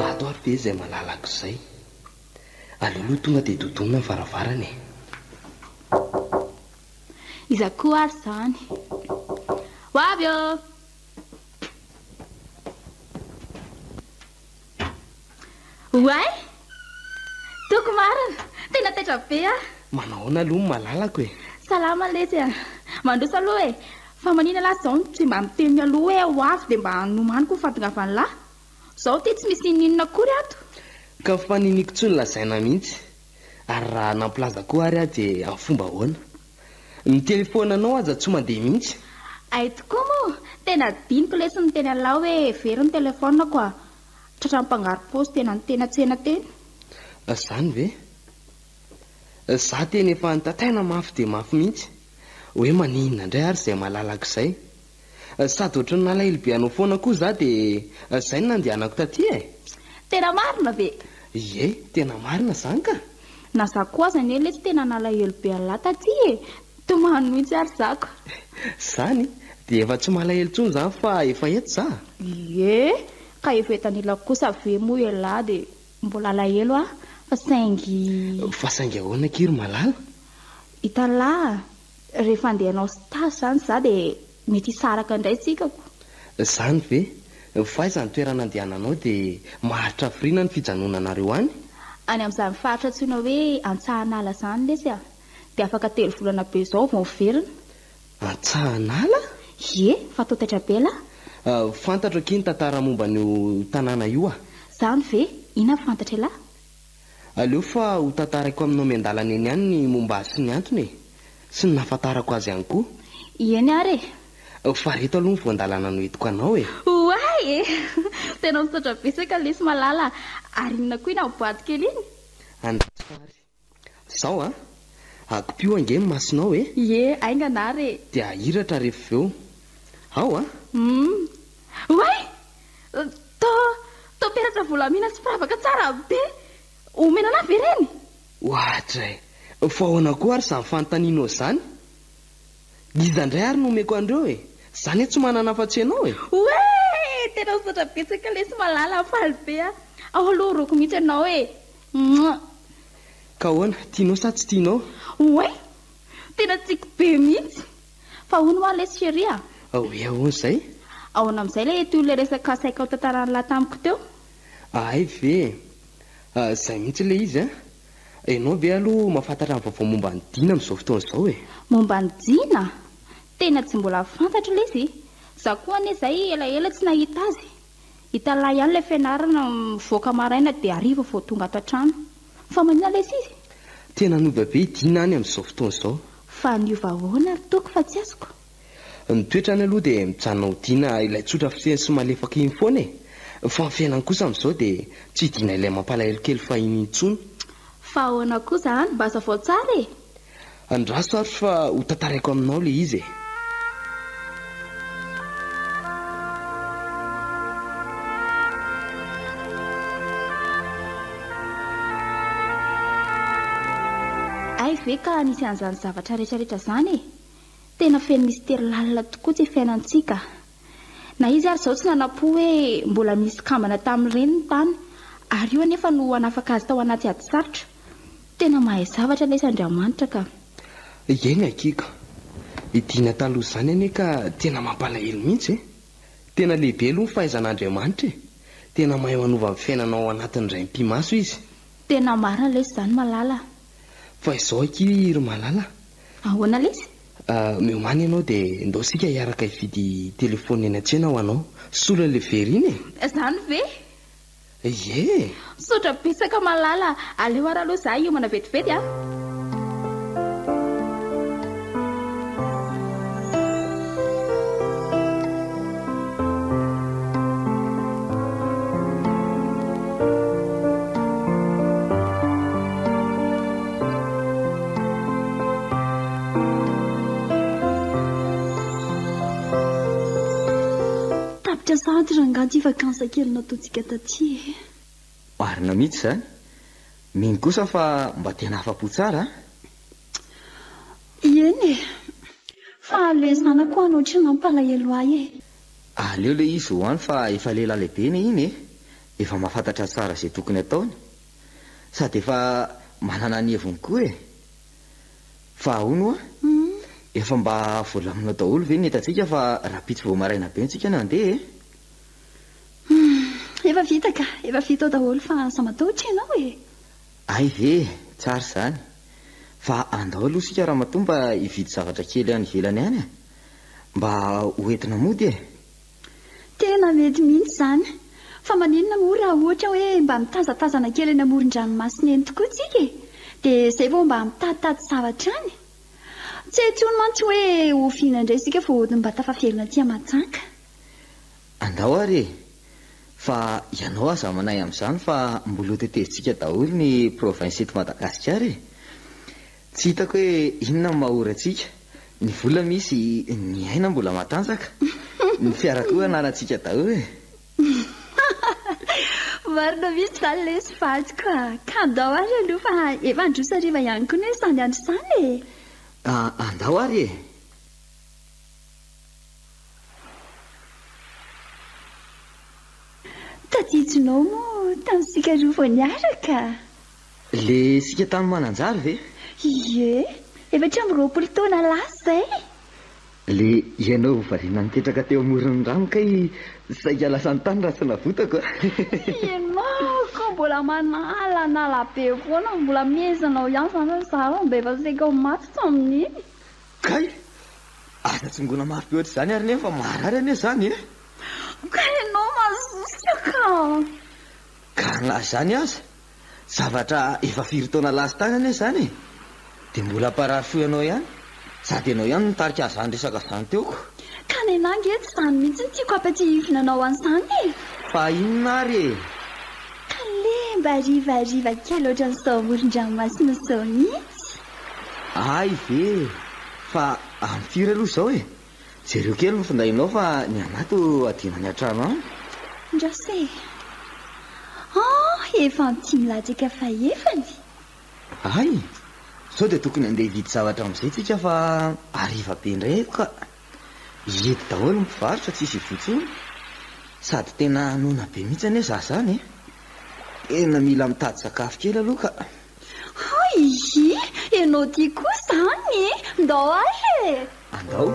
[SPEAKER 1] Ato ary ve izay malalako izay? Aleo aloha tonga dia dodonina ny varavarana e.
[SPEAKER 3] Iza koa ary izany? Ho avy ô! Oay! Toky marina! Tena taitra be aho!
[SPEAKER 1] Manao ahoana aloha ny malalako e?
[SPEAKER 3] Salama letsy a! Mandroso aloha e! Fa manina lahy izao no tsy mba miteny mialoha hoe ho avy dia mba nomaniko ny fahatongavan'lah? Izao ity tsy misy n'inon'inona akory ato.
[SPEAKER 1] Ka faniniako tsy nolazaina mihitsy. Ary raha nampilaza koa ary aho dia amin'ny fomba ahoana? Ny telefaonanao aza tsy mandeha mihitsy.
[SPEAKER 3] Hay tokoa moa! Tena adinoko lesy ny niteny an'lah hoe very ny telefaoniko a! Tratran'ny mpangaro-paosy tena teny an-tsena teny.
[SPEAKER 1] Izany ve? Za tena efa nitataina mafy dia mafy mihitsy. Hoe maninona indray ary izay malalako izay? Sady ohatran'ny nalahelo be anao foana koa za dia izay no nandehanako taty e!
[SPEAKER 3] Tena marina ve?
[SPEAKER 1] Ie, tena marina izany ka!
[SPEAKER 3] Na za koa aza anie letsy tena nalahelo be an'lah taty e! Tomany mihitsy ary zako.
[SPEAKER 1] Zany? Dia efa tsy malahelo intsony izany fa efa eto za?
[SPEAKER 3] Ie, ka efa eto anilako kosa ve moa elah dia mbola alahelo aho fa saingy.
[SPEAKER 1] Fa saingy ahoana akia ry malala?
[SPEAKER 3] Hitan'lah, rehefa andeha hanao stage izany za dia mety hisaraka indray tsika ko.
[SPEAKER 1] Zany ve? Fa aiza ny toerana andehananao dia maharitra hafiriana ny fijanonanareo any?
[SPEAKER 3] Any amin'izany faritra antsoina hoe Antsahanala izany lesy a! Dia afaka telo volana be izao vao miverina.
[SPEAKER 1] Antsahanala?
[SPEAKER 3] Ie, fa toa taitra be lah.
[SPEAKER 1] Fantatro akia ny tantara momba an'io tanàna io a!
[SPEAKER 3] Zany ve? Inona no fantatr'elah?
[SPEAKER 1] Aleo fa ho tantaraiko aminao miandalana eny ihany ny momba azy sy ny antony e! Sy ny nahafantarako azy ihany koa.
[SPEAKER 3] Eny ary
[SPEAKER 1] e! Fa reto aloha ny voan-dalana noentiko anao e!
[SPEAKER 3] Oay e! Tena misaotra betsaka lesy malala a! Ary inona koa iny amin'ny boaty kely iny?
[SPEAKER 1] Andraso ary. Zao a! Akopio ange ny masonao e!
[SPEAKER 3] Ie, haingana ary e!
[SPEAKER 1] Dia ahiratra rehefa avy eo. Ao a!
[SPEAKER 3] Humm! Oay! Toa toa peratra volamena sy firavaka tsara be! Omena anah ve ireny?
[SPEAKER 1] Oadray! Fa ahoana koa ary izany fanontanianao izany? Iza indray ary no omeko an'ireo e? Za anie tsy manana afa-tsy ianao e!
[SPEAKER 3] Oay! Tena misaotra betsaka lesy malala a! Faly be aho! Ao aloha oroako mihitsy ianao e! Mouah!
[SPEAKER 1] Ka ahoana? Tianao sa tsy tianao?
[SPEAKER 3] Oay! Tena tiako be mihitsy! Fa hono hoa lesy chérie a!
[SPEAKER 1] Hoe ahoana izay?
[SPEAKER 3] Ahoana amin'izay ilay etoile ilay resaka saika ho tantaran'lah tamiko teo?
[SPEAKER 1] Hay ve e! Izay mihitsy ilay izy an! Ianao ve aloha mahafantatra ny vaovao momba an'i Dina amin'izao fotoana izao e?
[SPEAKER 3] Momba an'i Dina? Tena tsy mbola fantatro lesy! Za koa anie izay elaela tsy nahita azy! Hitan'lah ihany ilay fianarana mivoaka maraina dia hariva vao tonga ato an-trano. Fa maninona lesy izy?
[SPEAKER 1] Tena niova be i Dina any amin'izao fotoana izao.
[SPEAKER 3] Fa niova ahoana ry Toky fa tsy azoko?
[SPEAKER 1] Ny toetrany aloha dia mijanona ho Dina ilay tsotra fiteny sy malefaka iny foana e! Fa ny fiainany kosa amin'izao dia tsy Dina ilay mampalahelo kely fahiny intsony.
[SPEAKER 3] Fa ahoana koa izany? Mba hazavao tsara e!
[SPEAKER 1] Andraso ary fa ho tantaraiko aminao ilay izy e!
[SPEAKER 3] Hay ve ka nisy an'izany zavatra rehetrarehetra izany e! Tena feno mistery lalina tokoa ity fiainantsika. Na izy ary izao tsy nanam-po hoe mbola nisy kambana tamin'ny reniny tany ary io anefa no hanafaka azy tao anaty ady sarotra. Tena mahay zavatra lesy Andriamanitra ka.
[SPEAKER 1] Eny akia ka. I Dina taloha izany anie ka tena mampalahelo mihitsy e. Tena lehibe aloha ny fahaizan'Andriamanitra e! Tena mahay manova ny fiainanao ao anatin'ny indray mipi-maso izy.
[SPEAKER 3] Tena marina lesy izany Malala a!
[SPEAKER 1] Fa izao akia ry Malala
[SPEAKER 3] a! Ahoana lesy?
[SPEAKER 1] Miomàna ianao dia ndao isika hiaraka hividy telephone eny an-tsena ho anao. Solon'ilay very iny e!
[SPEAKER 3] Izany ve?
[SPEAKER 1] Ie!
[SPEAKER 3] Misaotra betsaka Malala a! Aleo ary aloha izaho hiomana vetivety a!
[SPEAKER 2] Tapitra sahady rangahy ity vacances kely nataontsika taty e.
[SPEAKER 5] Marina mihitsy izany. Mino kosa fa mba tena afa-po tsara an!
[SPEAKER 2] Eny e! Fa le zanako any ohatry ny nampalahelo ahy e!
[SPEAKER 5] Aleo le izy ho any fa efa lehilahy lehibe anie iny e! Efa mahafantatra tsara izay tokony ataony. Sady efa manana ny heviny koa e! Fa hono hoa? Efa mba voalamina daholo ve ny entantsika fa rahampitso vao maraina be ntsika no handeha e?
[SPEAKER 2] Humm, efa vita ka, efa vita ao daholo fa aza matahotra ianao e!
[SPEAKER 5] Hay ve, tsara izany. Fa andao aloha isika ramatoa mba hividy zavatra kely any ivelany any e! Mba ho entina mody e!
[SPEAKER 2] Tena mety mihitsy izany. Fa maninona moa raha ohatra hoe mba mitazatazana kely eny amoron-dranomasina eny tokoa tsika e! Dia izay vao mba mitaditady zavatra any. Tsy hay intsony mantsy hoe oviana indray isika vao mba tafaverina aty Mahajanga.
[SPEAKER 5] Andao ary e! Fa ianao aza manahy amin'izany fa mbola ho tetezintsika daholo ny province eto Madagasikara e! Tsy hitako hoe inona no maha ory antsika, ny vola misy, ny aina mbola matanjaka, ny fiara koa ananantsika daholo e!
[SPEAKER 2] Marina mihitsy izany lesy vadiko a! Ka andao ary aloha fa efa handroso hariva ihany koa anie izany andro izany e!
[SPEAKER 5] Andao ary e!
[SPEAKER 2] Tadidinao moa tamin'isika roa vao niaraka?
[SPEAKER 5] Le isika tany Mananjary ve?
[SPEAKER 2] Ie, 24 taona lasa izay.
[SPEAKER 5] Le ianao variana nipetraka teo amoron'ny rano kay saika lasa tany raha tsy navotako a!
[SPEAKER 2] Ianao koa mbola manalanala be foana, mbola mihezanao ihany izany fa izaho mba efa saika ho maty tamin'iny.
[SPEAKER 5] Kay! Aza tsongoina mafy be ohatr'izany ary nefa marary anie izany e!
[SPEAKER 2] Ka ianao mazosotra ka!
[SPEAKER 5] Ka na izany aza, zavatra efa firy taona lasa tany anie izany e! Dia mbola hamparary fo ianao ihany, sady ianao ihany no nitarika an'izany resaka izany teo ko!
[SPEAKER 2] Ka nenà ange tsy izany mihitsy no tiako hampatsiahivina anao an'izany e!
[SPEAKER 5] Fa inona ary e?
[SPEAKER 2] Ka le mba harivariva kely ohatran'izao amoron-dranomasina izao mihitsy!
[SPEAKER 5] Hay ve e! Fa amin'ny firy aloha izao e? Jereo kely ny findainao fa ny anà toa adino any an-trano any.
[SPEAKER 2] Ndraso e! Ah, efa anty milatsaka fahefany.
[SPEAKER 5] Hay! Sao dia tokony handeha hividy zavatra amin'izay tsika fa hariva be indray eto ka. Hihidy daholo ny mpivarotra tsisy hivoha intsony. Sady tena noana be mihitsy anie za zany e! Tena mila mitady sakafo kely aloha ka.
[SPEAKER 2] Hay! Ianao ty koa zany e! Ndao ary e!
[SPEAKER 5] Andao!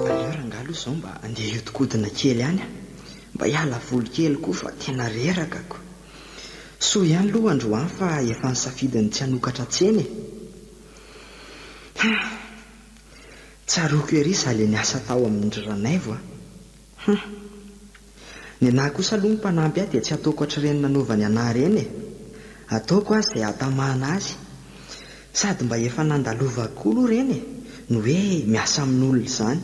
[SPEAKER 4] Aleo rangahy aloha izao mba andeha hiodikodina kely any a! Mba hiala voly kely koa fa tena reraka ko! Soa ihany aloha androany fa efa nisafidy ny tsy hanokatra tsena e! Hum! Tsaroako ery izaho le niasa tao amin-dry Ranaivo a! Hum! Nenaha kosa aloha ny mpanampy ahy dia tsy ataoko hatr'ireny nanaovany anah ireny e! Ataoko aza izay hahatamana azy. Sady mba efa nandalovako koa aloha ireny e! Ny hoe miasa amin'olona izany.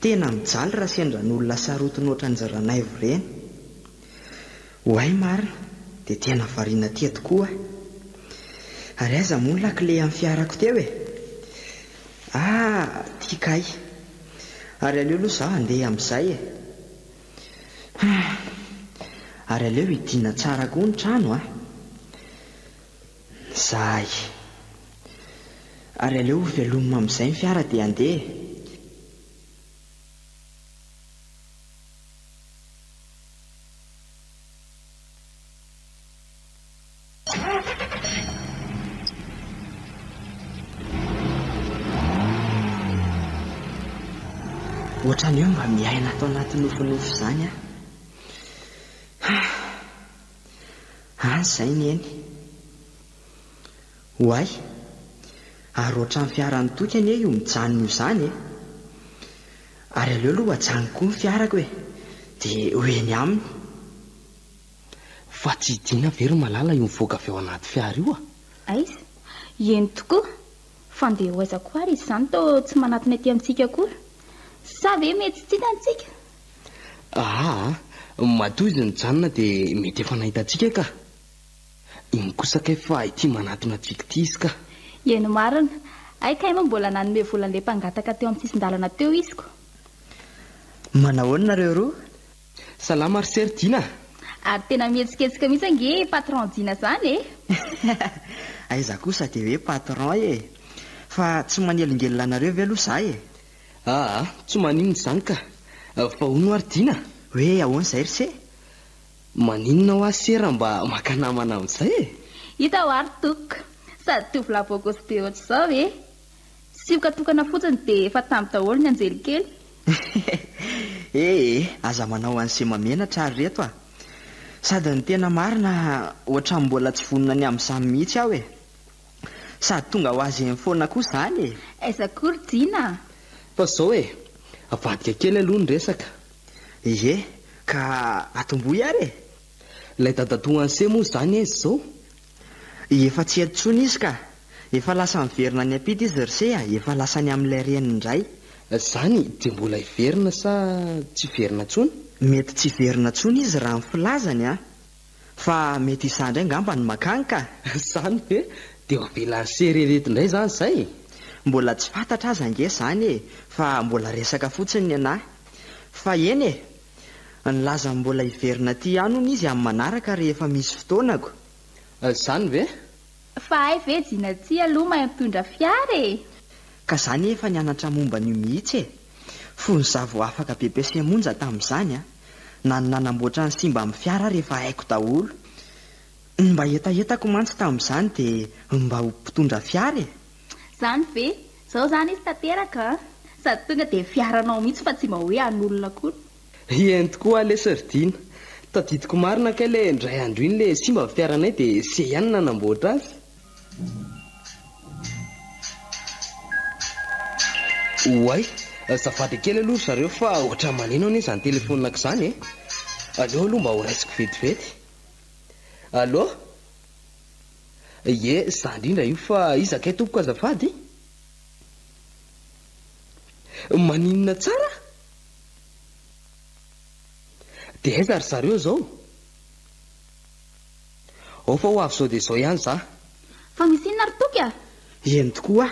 [SPEAKER 4] Tena mijaly raha sendra ny olona sarotiny ohatran-dry Ranaivo ireny. Oay marina, dia tena variana tia tokoa aho. Ary aiza moa ny lakile an'ny fiarako teo e? Ah, ty kay. Ary aleo aloha izaho handeha amin'izay e. Hum. Ary aleo hidiana tsara koa ny trano a. Zay. Ary aleo ho velomina amin'izay ny fiara dia handeha e. Ohatran'ny hoe mba miaina ato anaty nofinofy izany aho. Any izay ny eny. Oay! Ary ohatran'ny fiaran'i Toky anie io mijanona io izany e! Ary aleo aloha ajanoko koa ny fiarako e! Dia ho eny aminy.
[SPEAKER 1] Fa tsy i Dina ve ry Malala io mivoaka avy ao anaty fiara io a?
[SPEAKER 3] Aiza? Eny tokoa! Fa ndeha ho aiza koa ary izy izany toa tsy manatona ety amintsika akory? Sa ve mety tsy hitany tsika?
[SPEAKER 1] Aa! Matoa izy nijanona dia mety efa nahita antsika ka! Iny kosa kay fa ity manatona antsika ity izy ka!
[SPEAKER 3] Eny marina! Hay kay moa mbola nanome vola an'ilay mpangataka teo amin'ny sisin-dalana teo izy ko!
[SPEAKER 4] Manahoana nareo roa?
[SPEAKER 1] Salama ry sœur Dina a!
[SPEAKER 3] Ary tena mihetsiketsika mihitsy ange patron Dina zany e!
[SPEAKER 4] Aiza kosa dia hoe patron e! Fa tsy manelingelina anareo ve aloha za e?
[SPEAKER 1] Aa, tsy maninona izany ka! Fa hono hoa ry Dina a!
[SPEAKER 4] Hoe ahoana izay ry se?
[SPEAKER 1] Maninona hoa se raha mba maka namana amin'izay e?
[SPEAKER 3] Hita hoa ry Toky, sady tovolahy bôgôsy be ohatr'izao e! Sioka tokana fotsiny dia efa tamy daholo ny anjely kely.
[SPEAKER 4] Ee, aza manao an'izay mamenatra ary reto a! Sady ny tena marina ohatran'ny mbola tsy vonona ny amin'izany mihitsy aho e! Sady tonga ho azy eny foana koa izany e!
[SPEAKER 3] Aiza koa ry Dina a!
[SPEAKER 1] Fa izao e! Avadika kely aloha ny resaka.
[SPEAKER 4] Ie, ka atombohy ary e!
[SPEAKER 1] Ilay dadatoa an'se moa izany aiza izao?
[SPEAKER 4] Efa tsy eto intsony izy ka! Efa lasa miverina any am-pita izy ry se a! Efa lasa any amin'ilay reniny indray.
[SPEAKER 1] Izany dia mbola hiverina sa tsy hiverina intsony?
[SPEAKER 4] Mety tsy hiverina intsony izy raha ny filazany an! Fa mety izaho indray angamba no mankany ka!
[SPEAKER 1] Izany ve? Dia ho avelan'i se irery eto indray izany izay?
[SPEAKER 4] Mbola tsy fantatra aza ange izany e! Fa mbola resaka fotsiny ny an'ahy. Fa eny e! Nilaza ny mbola hiverina aty ihany hono izy amin'ny manaraka rehefa misy fotoanako.
[SPEAKER 1] Izany ve?
[SPEAKER 3] Fa hay ve Jina ty aloha mahay mitondra fiara e!
[SPEAKER 4] Ka za anie efa nianatra momba an'io mihitsy e! Fony za vao afaka BEPC monja tamin'izany an! Na ny nanamboatra ny simba amin'ny fiara ary efa haiko daholo. Ny mba hetahetako mantsy tamin'izany dia ny mba ho mpitondra fiara e!
[SPEAKER 3] Zany ve? Zao zany izy tanteraka an! Sady tonga dia fiaranao mihitsy fa tsy mba hoe an'olona akory.
[SPEAKER 1] Eny tokoa lesy ry Dina. Tadidiko marina kay le indray andro iny le simba ny fiaranay dia se ihany nanamboatra azy. Oay, azafady kely aloha ry zareo fa ohatran'ny maneno anie izany telefaoniko izany e. Aleo aloha mba horaisiko vetivety. Allô? Ie, za indrindra io fa iza kay tompoko azafady? Maninona tsara? Dia aiza ry zareo izao? Ao fa ho avy izao dia izao ihany za.
[SPEAKER 3] Fa misy inona ry Toky a?
[SPEAKER 4] Eny tokoa a!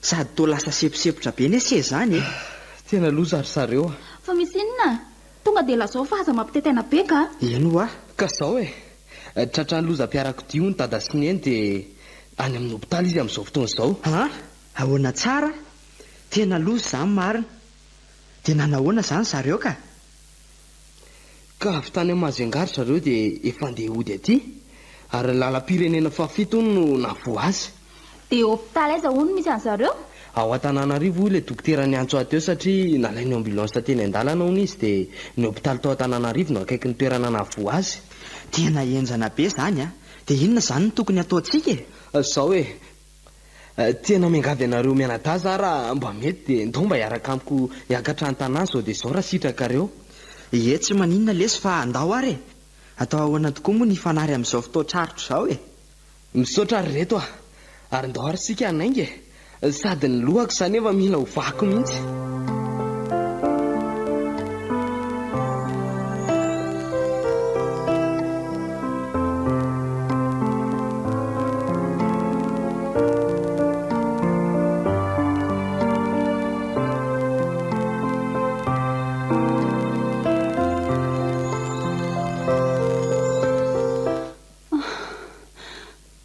[SPEAKER 4] Sady toa lasa seposepotra be ne se zany e!
[SPEAKER 1] Tena loza ry zareo a!
[SPEAKER 3] Fa misy inona? Tonga dia lazao fa aza mampitaitaina be ka!
[SPEAKER 4] Eny hoa!
[SPEAKER 1] Ka zao e! Tratran'ny lozam-piarakodia hono dada sy neny dia any amin'ny hopitaly izy amin'izao fotoana izao.
[SPEAKER 4] An! Ahoana tsara? Tena loza izany marina! Dia nanahoana izany zareo ka?
[SPEAKER 1] Ka avy tany Majunga ry zareo dia efa andeha hody aty. Ary lalam-pirenena fahafito hono no nahavoa azy.
[SPEAKER 3] Dia hopitaly aiza hono misy an'zareo?
[SPEAKER 1] Ao Antananarivo hoy ilay dokotera niantso ahy teo satria nalain'ny ambulance teny an-dalana hono izy dia ny hopitaly tao Antananarivo no akaikin'ny toerana nahavoa azy.
[SPEAKER 4] Tena henjana be izany an! Dia inona izany no tokony hataontsika e?
[SPEAKER 1] Izao e! Tena miangavy anareo mianadahy za raha mba mety dia ndao mba hiaraka amiko hiakatra an-tanà zao dia zao raha sitrakareo.
[SPEAKER 4] Ie tsy maninona lesy fa andao ary e! Atao ahoana tokoa moa ny hifanary amin'izao fotoan-tsarotra izao e!
[SPEAKER 1] Misaotra ry reto a! Ary ndao ary isika hanainga e! Sady ny lohako izany efa mila ho vaky mihitsy.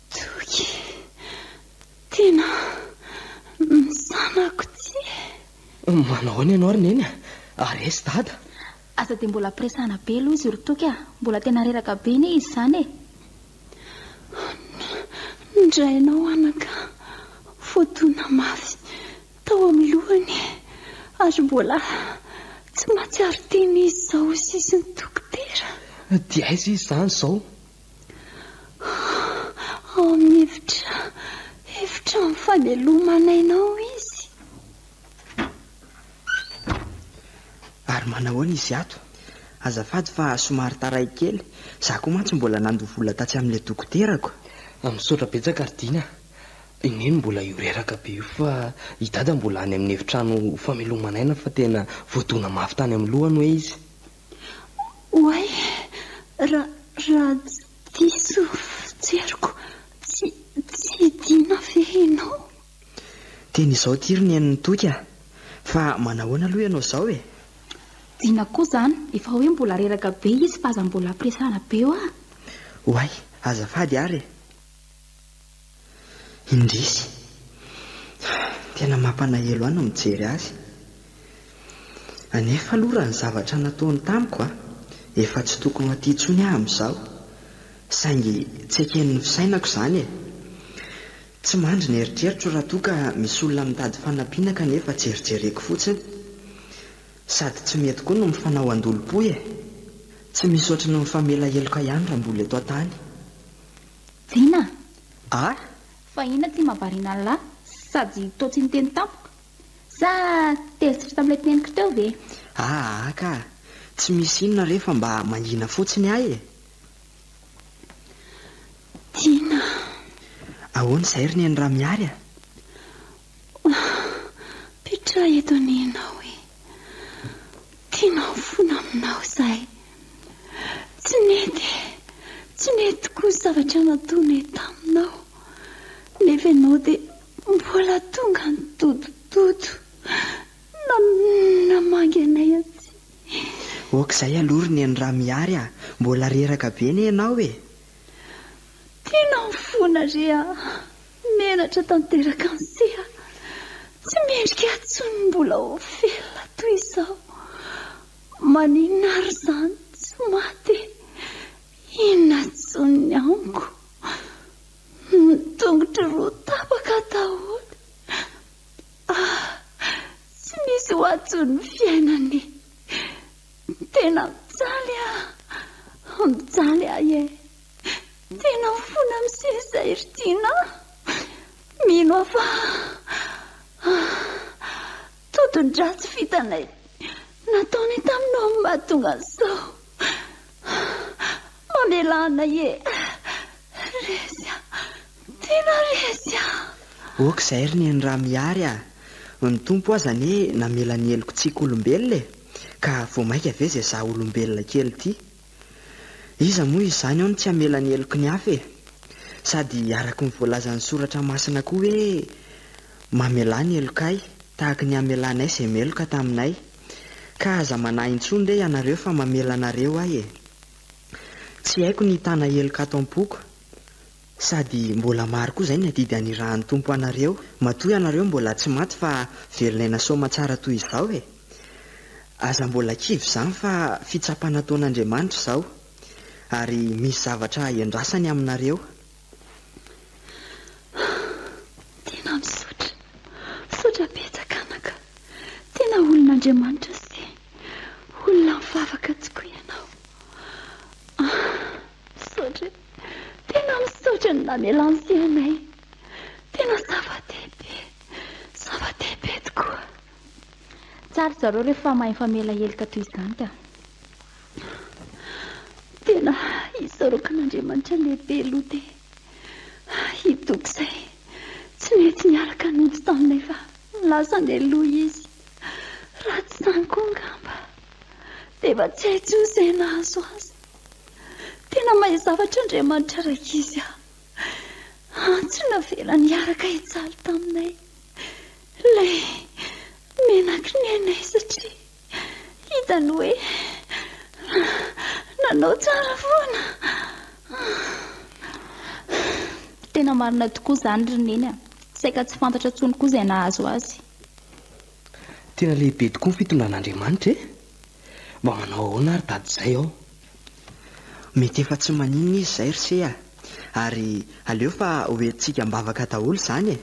[SPEAKER 2] Toky, tena.
[SPEAKER 1] Manao ahoana ianao ry Neny a? Ary aiza Dada?
[SPEAKER 3] Aza dia mbola ampiresahana be aloha izy ry Toky a! Mbola tena reraka be anie izy izany e!
[SPEAKER 2] Ny rainao anaka voadona mafy tao amin'ny lohany ary mbola tsy mahatsiaro tena izy izao hoy sisa ny dokotera.
[SPEAKER 1] Dia aiza izy izany izao?
[SPEAKER 2] Ao amin'ny efitra efitrano famelomana aina ao izy.
[SPEAKER 4] Ary manahoana izy ato? Azafady fa somary taraiky kely, za koa mantsy mbola nandoa vola tatsy amin'ilay dokoterako.
[SPEAKER 1] Misaotra betsaka ry Dina a! I Neny mbola io reraka be io fa i Dada mbola any amin'ny efitrano famelomana aina fa tena voadona mafy tany amin'ny lohany hoe izy.
[SPEAKER 2] Oay, raha raha tsy diso fijeriko, tsy tsy Dina ve ianao?
[SPEAKER 4] Tena izao ity ry Neny Toky a! Fa manahoana aloha ianao izao e?
[SPEAKER 3] Dina koa izany, efa hoe mbola reraka be izy fa aza mbola ampiresahana be hoa!
[SPEAKER 4] Oay, azafady ary e! Indrisy! Tena mampanahelo ahy ny mijery azy. Anefa aloha raha ny zavatra nataony tamiko a, efa tsy tokony ho aty intsony aho amin'izao. Saingy tsy eken'ny fisainako izany e! Tsy mandry ny eritreritro raha toa ka misy olona mitady fanampiana kanefa jerijereko fotsiny. Sady tsy mety koa no mifanao an-dolompo e! Tsy misy ohatry ny mifamela heloka ihany raha mbola eto an-tany.
[SPEAKER 3] Dina
[SPEAKER 4] a!
[SPEAKER 3] Fa inona ity mahavariana an'lah sady toa tsy niteny tampoka? Sa tezitra tamin'ilay teniko teo ve?
[SPEAKER 4] Aa ka! Tsy misy inona re fa mba mangina fotsiny aho e!
[SPEAKER 2] Dina.
[SPEAKER 4] Ahoana izay ry Neny Ramiary a?
[SPEAKER 2] Petraho eto anie ianao e. Tiana hifona aminao izahay. Tsy nety e. Tsy nety tokoa ny zavatra nataonay taminao. Nefa ianao dia mbola tonga nidodododo namangy anay aty.
[SPEAKER 4] Ok izay aloha ry Neny Ramiary a! Mbola reraka be anie ianao e!
[SPEAKER 2] Tena mifona re a! Menatra tanteraka an'se a! Tsy mendrika ahy intsony ny mbola ho velona toy izao. Maninona ary izany tsy maty e? Inona intsony ny amiko? Ny tongotro roa tapaka daholo. Ah! Tsy misy ho ahy intsony ny fiainana e! Tena mijaly aho! Mijaly aho e! Tena mifona misesy ry Tiana a! Mino aho fa todin-dratsy vitanay nataonay taminao no mahatonga an'izao. Mamelà anay e! Resy aho! Tena resy aho!
[SPEAKER 4] Ok izay ry Neny Ramihary a! Ny Tompo aza anie namela ny helokontsika olombelona e! Ka vao mainka ve izay izaho olombelona kely ity? Iza moa izany ao no tsy hamela ny heloky ny hafa e? Sady araka ny voalazan'ny soratra masina koa hoe mamelà ny helokay tahaka ny hamelanay izay meloka taminay. Ka aza manahy intsony re ianareo fa mamela anareo aho e! Tsy haiko ny hitana heloka ato am-poko. Sady mbola maro koa izay ny adidy anirahan'ny Tompo anareo, matoa ianareo mbola tsy maty fa velon'aina soamatsara toy izao e! Aza mbola kivy izany fa fitsapana ataon'Andriamanitra izao, ary misy zavatra endrasany aminareo.
[SPEAKER 2] Tena misaotra, misaotra betsaka anaka, tena olon'Andriamanitra sy olona mivavaka tokoa ianao. Misaotra e! Tena misaotra ny namelany sy anay. Tena zava-dehibe, zava-dehibe tokoa.
[SPEAKER 3] Tsara zareo rehefa mahay mifamela heloka toy izany ka.
[SPEAKER 2] Tena isaorako an'Andriamanitra lehibe aloha dia i Toky izay tsy nety niaraka nody taminay fa lasa nialoha izy. Raha tsy izany koa angamba dia efa tsy hay intsony izay nahazo azy. Tena mahay zavatra Andriamanitra rankizy a! Tsy navelany hiaraka hijaly taminay ilay menaky ny ainay satria hitany hoe nanao tsara foana.
[SPEAKER 3] Tena marina tokoa izany ry Neny a! Saika tsy fantatra intsony koa izay nahazo azy.
[SPEAKER 1] Tena lehibe tokoa ny fitondran'Andriamanitra e! Mba manao ahoana ary dada izay ao?
[SPEAKER 4] Mety efa tsy maninona izy izay ry se a! Ary aleo fa ho entintsika am-bavaka daholo izany e!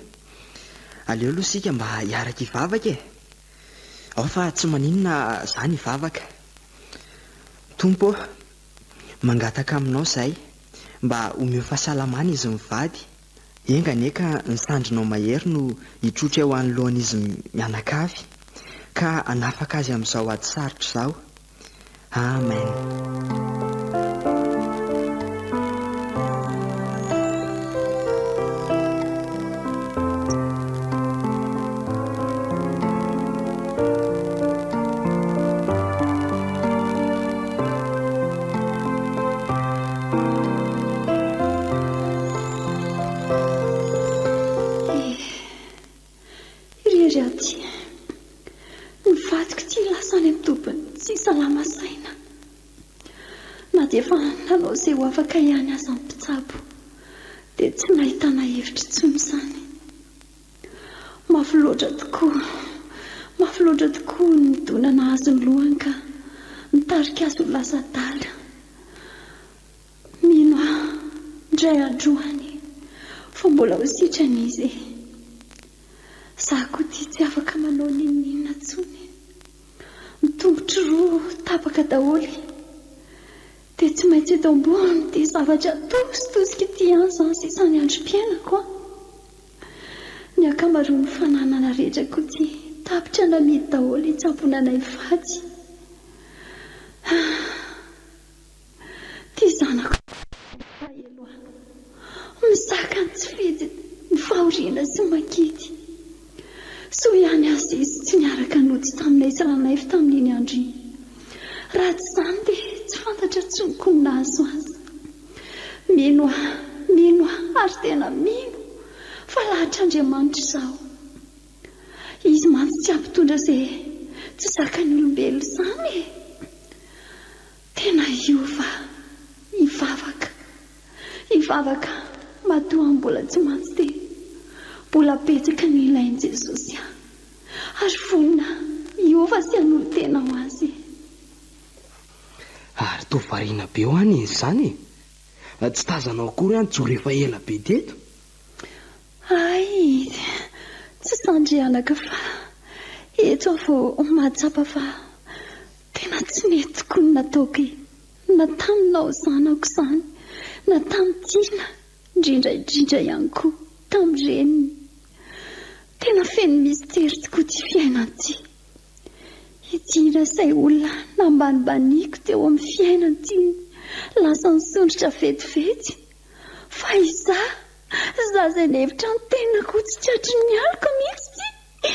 [SPEAKER 4] Aleo aloha isika mba hiaraka hivavaka e! Ao fa tsy maninona izany hivavaka. Tompo ô! Mangataka aminao izahay mba omeo fahasalamana izy mivady. Enga anie ka ny sandrinao mahery no hitroatra eo anoloan'izy mianakavy, ka hanafaka azy amin'izao ady sarotra izao. Amen.
[SPEAKER 2] Eh, irery aho ity. Ny vadiko ity lasa any amin'ny tobiny tsy salama saina. Na dia efa nanao izay ho afaka ihany aza ny mpitsabo, dia tsy nahitana hevitra intsony izany. Mafy loatra tokoa, mafy loatra tokoa ny dona nahazo ny lohany ka nitarika azy ho lasa adala. Mino aho, indray andro any, fa mbola ho sitrana izy e. Za koa ity tsy afaka manao n'inon'inona intsony. Ny tongotro roa tapaka daholo. Dia tsy maintsy eto ambonin'ity zavatra atositosika ity ihany izany sisa ny androm-piainako an. Ny ankamaroan'ny fananana rehetra koa ity tapitra namidy daholo hitsaboana anay faty. Ah. Ty zanako mampalahelo ahy. Mizaka ny tsy fidiny, ny fahoriana sy ny mangidy. Soa ihany aza izy tsy niaraka nody taminay sy Ranaivo tamin'iny andro iny. Raha tsy izany dia tsy fantatra intsony koa ny nahazo azy. Mino aho, mino aho ary tena mino fa lahatr'Andriamanitra izaho. Izy mantsy tsy hampitondra izay tsy zakan'ny olombelona izany e! Tena hiova hivavaka hivavaka matoa mbola tsy mantsy dia mbola betsaka ny ilain'i Jesosy ahy ary vonona hiova sy hanolo-tena ho Azy.
[SPEAKER 1] Ary toa variana be ho any izy izany e! Tsy tazanao akory an joro efa ela be teto.
[SPEAKER 2] Hay, tsy sandry anaka fa eto aho vao mahatsapa fa Tena tsy nety tokoa ny nataoko e! Na taminao zanako izany, na tamin'i Tiana, indrindra indrindra ihany koa tamin'ny reniny. Tena feno mistery tokoa ity fiainana ity. I Tiana izay olona nambanimbaniako teo amin'ny fiainana ity lasa nisondrotra vetivety, fa izaho, izaho izay nihevitra ny tenako ho tsy tratry ny aloka mihitsy ity.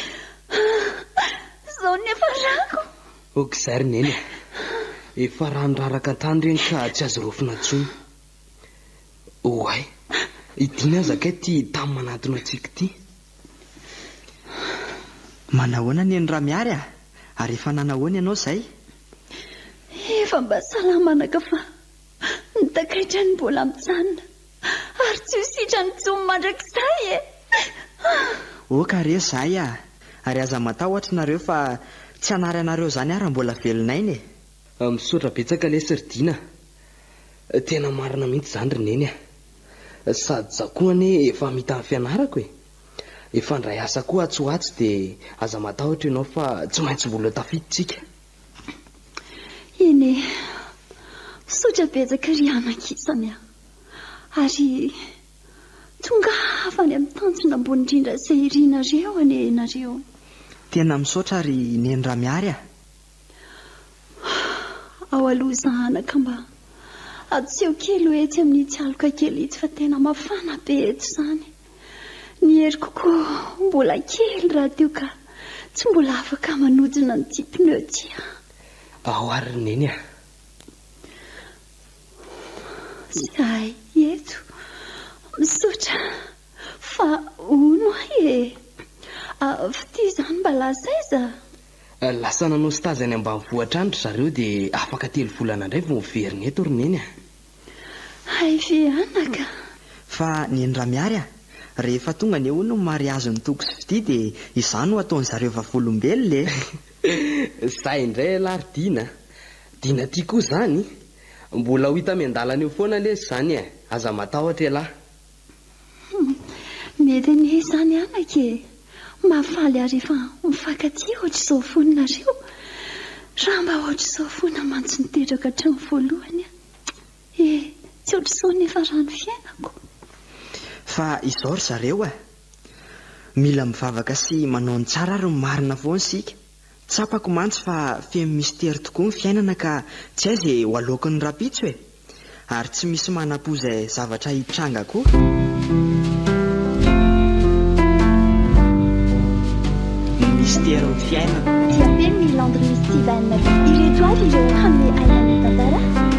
[SPEAKER 2] Izao no niafarako.
[SPEAKER 1] Ok izay ry Neny a! Efa rano raraka an-tany ireny ka tsy azo raofina intsony. Oay! I Dina aza kay ity tany manantona antsika ity.
[SPEAKER 4] Manahoana Neny Ramiary a! Ary efa nanahoana ianao izay?
[SPEAKER 2] Efa mba salama anaka fa ny takaitrany mbola mijanona. Ary tsy ho sitrany intsony mandrakizay e!
[SPEAKER 4] Ok re zahay a! Ary aza matahotra nareo fa tsy hanary anareo zany aho raha mbola velon'aina e!
[SPEAKER 1] Misaotra betsaka lesy ry Dina a! Tena marina mihitsy izany ry Neny a! Sady za koa anie efa hamita ny fianarako e! Efa handray asa koa atsy ho atsy dia aza matahotra ianao fa tsy maintsy mbola tafita tsika.
[SPEAKER 2] Eny e! Misaotra betsaka ry anakisany a! Ary tongava any amin'ny tanjona ambony indrindra izay irinareo anie ianareo.
[SPEAKER 4] Tena misaotra ry Neny Ramiary a!
[SPEAKER 2] Ao aloha zanaka mba atsiho kely ho etsy amin'itsy aloka kely itsy fa tena mafana be eto izany. Ny heriko koa mbola kely rahateo ka tsy mbola afaka manodina an'ity pneu ity aho.
[SPEAKER 1] Ao ary ry Neny a!
[SPEAKER 2] Izahay eto misaotra fa hono ahy e! Fitia izany mba lasa aiza?
[SPEAKER 1] Lasa nanao stage any ambanivohitra any ry zareo dia afaka telo volana indray vao miverina eto ry Neny a!
[SPEAKER 2] Hay ve anaka?
[SPEAKER 4] Fa Neny Ramiary a! Rehefa tonga anie hono ny mariazin'i Toky sy Fitia dia izaho no hataon'zareo vavolombelona e!
[SPEAKER 1] Zay indray ialahy ry Dina a! Dina ty koa zany? Mbola ho hita miandalana eo foana lesy izany e! Aza matahotra ialahy.
[SPEAKER 2] Hum, mety anie izany anaka e! Mahafaly ahy rehefa mifankatia ohatr'izao foana nareo. Raha mba ohatr'izao foana mantsy niteraka hatramin'ny voalohany aho. E, tsy ohatr'izao nefa raha ny fiainako.
[SPEAKER 4] Fa izao ry zareo a! Mila mivavaka sy manao ny tsara ary ny marina foana isika. Tsapako mantsy fa feno mistery tokoa ny fiainana ka tsy hay izay ho aloaky ny rahampitso e! Ary tsy misy manam-po izay zavatra hitranga koa. Ny misterin'ny fiainana.
[SPEAKER 2] Diapemi Landry Steven. Ireto avy ireo hanome aina ny tantara.